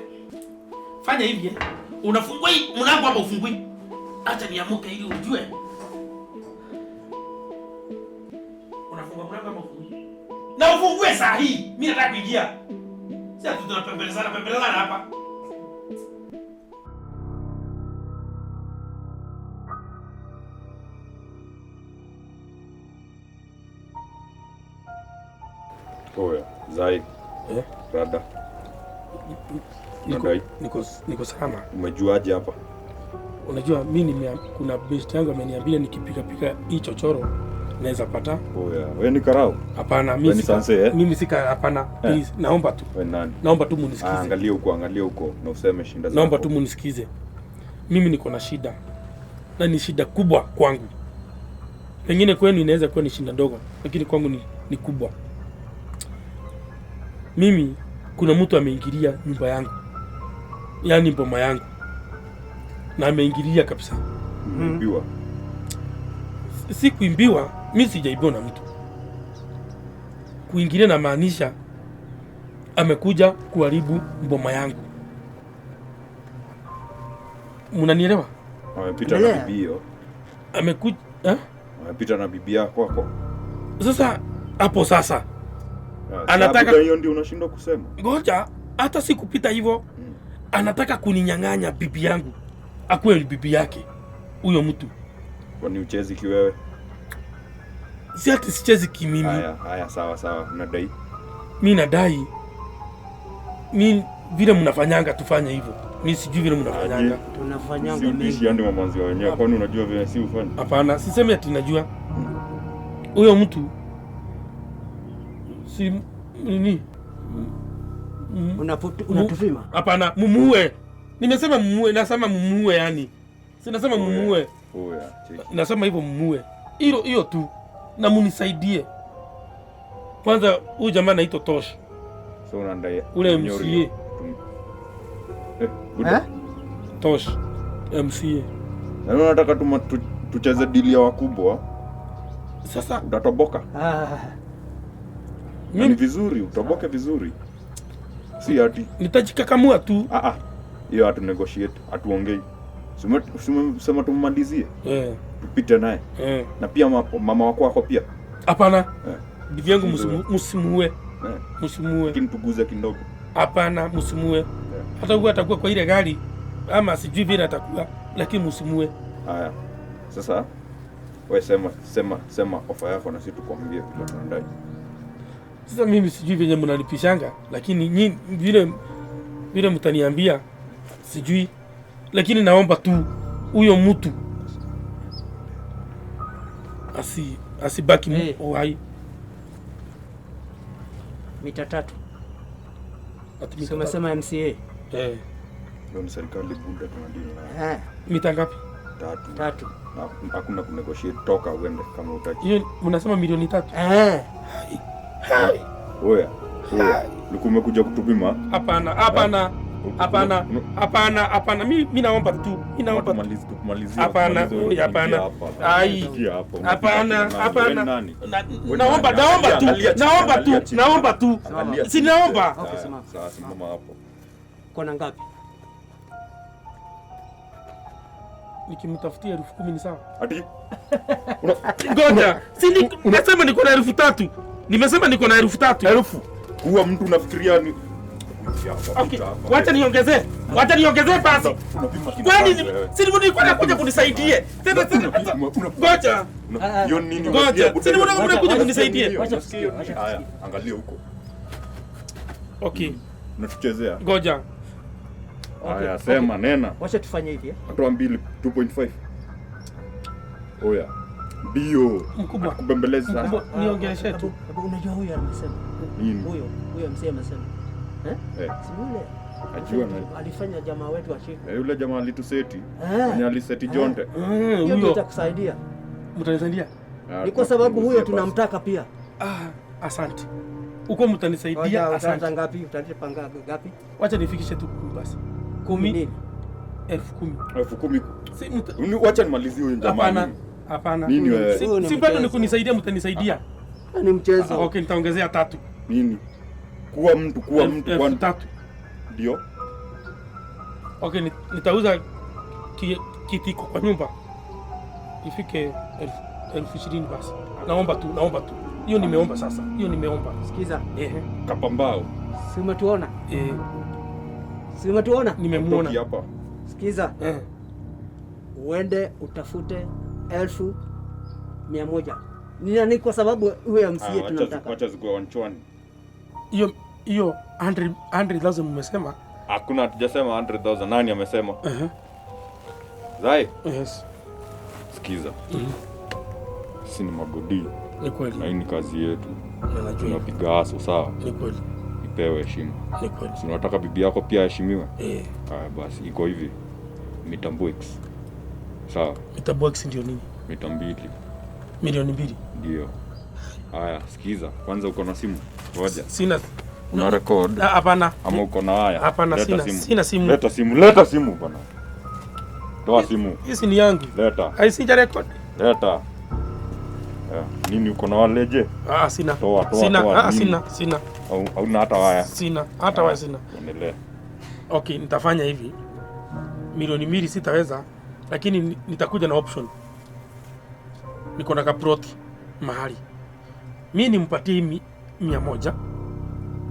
Fanya hivi eh. Unafungua hii mlango ama ufungui? Acha niamuke ili ujue. Unafungua mlango ama ufungui? Na ufungue saa hii. Mimi nataka kuingia. Sasa tunapembelezana pembelezana hapa. Oya, Zai. Eh? Rada. Niko salama. Umejuaje hapa? Unajua mimi kuna best yangu ameniambia nikipika pika hii chochoro naweza pata. Oya, wewe ni karao? Hapana, mimi si eh? Mimi sika hapana. Please, naomba tu. Wewe nani? Naomba tu munisikize. Angalia huko na useme shinda zako. Naomba tu munisikize. Mimi niko na shida. Na ni shida kubwa kwangu. Pengine kwenu inaweza kuwa ni shida ndogo, lakini kwangu ni kubwa. Mimi kuna mtu ameingilia nyumba yangu. Yaani boma yangu. Na ameingilia kabisa. Kuimbiwa. Si kuimbiwa, mimi sijaibiwa na mtu. Kuingilia na maanisha amekuja kuharibu boma yangu. Mnanielewa? Amepita na bibi hiyo. Amekuja eh? Amepita na bibi yako hapo. Sasa hapo sasa anataka hiyo ndio unashindwa kusema. Ngoja, hata sikupita hivyo. Anataka kuninyang'anya bibi yangu. Akuwe bibi yake huyo mtu. Kwani uchezi kiwewe? Si ati sichezi kimimi. Haya sawa unadai. Mimi nadai. Mimi vile mnafanyanga tufanye hivyo. Mimi sijui vile mnafanyanga. Tunafanyanga Si mengi. udishi andi mamanzi wa wenyewe, kwani unajua vile si ufanye? Hapana, sisemi ati najua. Huyo mtu si nini? Unatupima? Hapana, mumuue. Nimesema mumuue, nasema mumuue yani. Si nasema mumuue. Oya, cheki. Nasema hivyo mumuue. Hilo hiyo tu. Na munisaidie. Kwanza huyu jamaa anaitwa Tosh. So unandai Ule Nyori. MCA. Eh, buda. Eh? Tosh MCA. Na unataka tucheze dili ya wakubwa? Sasa utatoboka. Ah, Na ni vizuri utoboke vizuri. Si ati nitajikakamua tu. Ah ah. Hiyo hatu negotiate, hatuongei. Sema tumalizie. Eh. Tupite naye. Eh. Na pia mama wako wako pia. Hapana. Eh. Bibi yangu msimuue. Eh. Msimuue. Lakini tuguze kidogo. Hapana, msimuue. Hata huyu atakuwa kwa ile gari ama sijui vile atakuwa, lakini msimuue. Haya. Sasa wewe sema ofa yako na sisi tukwambie vile tunadai. Sasa mimi sijui venye mnalipishanga, lakini nyinyi vile mtaniambia sijui, lakini naomba tu huyo mtu asibaki Hey. uhai. Mita 3. Ati mita Si umesema MCA? Eh. Ndio ni serikali buda tunadili nayo. Eh. Mita ngapi? 3. 3. Na hakuna kunegotiate, toka uende kama hutaki. Hiyo mnasema milioni 3? Eh. Hai. Oya. Oya. Ulikuwa umekuja kutupima? Hapana, hapana. Hapana, hapana, hapana. Mimi naomba tu. Mimi naomba tu. Tumalizie. Hapana, tumalizie, hapana. hapa. Ai. Ingia hapa. Hapana, Wewe hapana. nani? Wewe Naomba, nani? naomba tu. Angalia chini, Naomba angalia tu. chini. Naomba tu. Angalia Si chini. naomba. Okay, simama. Sawa, simama hapo. Kona ngapi? Nikimtafutia 10,000 ni sawa? Ati? Ngoja. Si nimesema niko na 3,000. Nimesema niko na 3,000. 1,000? Kuwa mtu unafikiria ni Okay, wacha niongezee. Wacha niongezee basi. Kwani si nilikuwa nakuja kunisaidie. Tena tena. Ngoja. Hiyo nini? Ngoja. Si nilikuwa nakuja kunisaidie. Wacha tusikie, wacha Haya, angalia huko. Okay. Unatuchezea. Ngoja. Haya, sema nena. Wacha tufanye hivi. Toa 2, 2.5. Oya. Mbio. Mkubwa. Kubembeleza sana. Mkubwa, niongeleshe tu. Unajua huyu amesema. Nini? Huyo mzee amesema. Eh? Eh. Si yule. Ajua na. Alifanya jamaa wetu ashike. Eh, yule jamaa alituseti. Eh. Mwenye aliseti Jonte. Hiyo ndio itakusaidia. Mtanisaidia? Ni kwa sababu huyo tunamtaka pia. Ah, asante. Uko mtanisaidia, asante. Utaleta ngapi? Utalipa ngapi? Wacha nifikishe tu 10 basi. 10 nini? 10,000. 10,000. Si wacha nimalizie huyo jamaa. Hapana. Hapana. Nini wewe? Si bado ni kunisaidia, mtanisaidia. Ni mchezo. Okay, nitaongezea 3. Nini? Kuwa mtu, kuwa mtu, kuwa 3,000. Ndio. Okay, nitauza kitiko kwa nyumba. Ifike 20,000 basi. Naomba tu, naomba tu. Hiyo nimeomba sasa. Hiyo nimeomba. Sikiza. Ehe. Kapambao. Si umetuona? Eh. Si umetuona? Nimemuona. Hapa. Sikiza. Eh. Uende utafute 1,100. Ni kwa sababu huyo MCA tunamtaka. Wacha zikuwe wanchwani. Hiyo 100,000 mmesema? Hakuna, hatujasema 100,000. Nani amesema? Zai. Yes. Sikiza. Sisi ni magodi. Ni kweli. Na hii ni kazi yetu. Na najua. Tunapiga aso, sawa? Ni kweli. Ipewe heshima. Ni kweli. Si unataka bibi yako pia aheshimiwe? Eh. Haya basi, iko hivi. Mita Mbwix. Sawa. Mita Mbwix ndio nini? Mita 2. Milioni 2. Ndio. Haya, sikiza. Kwanza uko na simu? Ngoja. Sina. Una record? Hapana. Ama uko na haya? Hapana, sina. Sina simu. Leta simu, leta simu bwana. Toa simu. Hii ni yangu. Leta. Ai, sija record. Leta. Nini uko na waleje? Ah, sina. Toa, toa, sina. toa. Ah, sina, sina. Hauna hata waya. Sina, hata waya sina. Endelea. Okay, nitafanya hivi. Milioni 2 sitaweza, lakini nitakuja na option. Niko na kaproti mahali. Mimi nimpatie 100.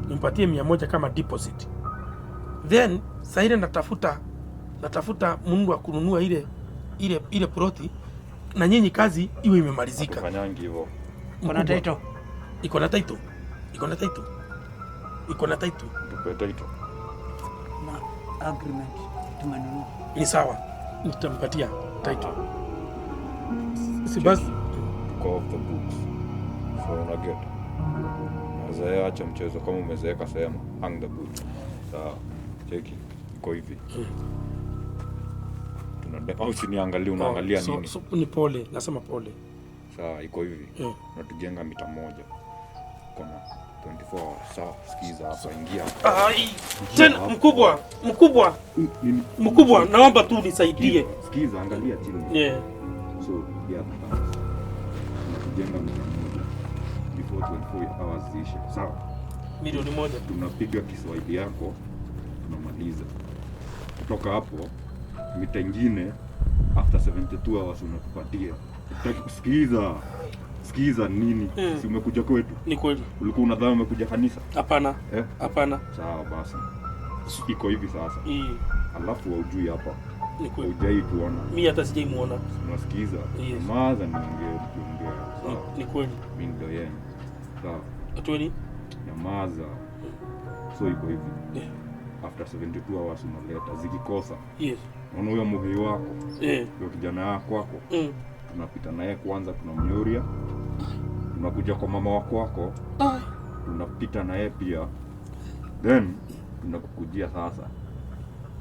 Nimpatie 100 kama deposit. Then saa ile natafuta mundu wa kununua ile ploti na nyinyi kazi iwe imemalizika. Tufanyangi hivyo. Iko na title. Iko na title. Iko na title. Iko na title. Tupe title. Na agreement. Tumenunua. Ni sawa, nitampatia title. Si basi Tuko off the books. So una get. Nazeea, acha mchezo kama umezeeka sema hang the boot. Sawa. Cheki. Iko hivi. Tuna au usiniangalie, unaangalia Oh, so, nini? So, ni pole, nasema pole. Sawa, iko hivi. Mm. Unatujenga mita moja. Kona 24 hours. Sawa, sikiza hapa, ingia hapa. Ai, Ingia tena hapo. mkubwa, mkubwa. Nini? Mkubwa, naomba tu nisaidie. Sikiza, angalia chini. Yeah. So, yeah, tunatujenga mita moja before 24 hours ziishe. Sawa. 1,000,000. Tunapiga Kiswahili yako, tunamaliza. Kutoka hapo mita ingine after 72 hours unatupatia. Tutaki kusikiza. Sikiza nini? Mm. Si umekuja kwetu? Ni kweli. Ulikuwa unadhani umekuja kanisa? Hapana. Eh? Hapana. Sawa basi. Iko hivi sasa. Mm. Alafu haujui hapa. Ni kweli. Hujai tuona. Mimi hata sijaimuona. Unasikiza? Yes. Maza niongee tukiongea. Sawa. Ni kweli. Mimi ndio yenu. Sawa. Atueni. Nyamaza. So iko hivi. Yeah. After 72 hours unaleta zikikosa. Yes. Unaona huyo muhii wako? Eh. Huyo kijana wako wako. Mm. Tunapita naye kwanza tunamnyuria. Tunakuja kwa mama wako wako. Ai. Tunapita naye pia. Then tunakukujia sasa.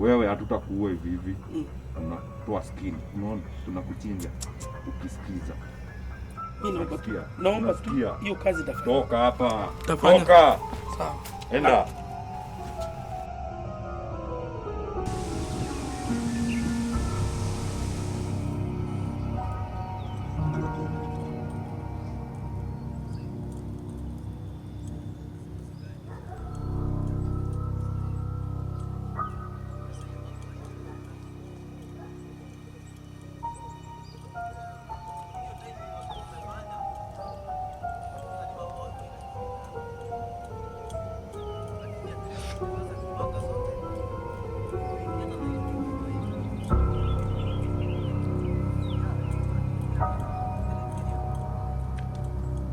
Wewe hatutakuua hivi hivi. Mm. Tunatoa skin. Unaona? Tunakuchinja ukisikiza. Mimi naomba tu. Unasikia? Naomba tu Unasikia? hiyo kazi tafanya. Toka hapa. Tafanya. Toka. Sawa. Enda.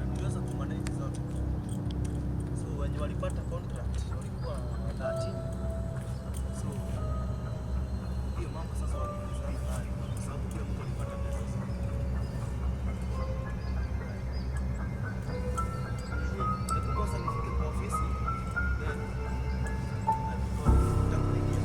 Niliweza kumanage zote. So wenye walipata contract walikuwa 13. So hiyo mambo sasa waliulizana nayo kwa sababu kila mtu alipata pesa. Hebu kwanza nifike kwa ofisi then nitakupigia.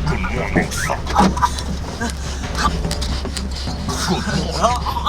Good morning, sir. Good morning.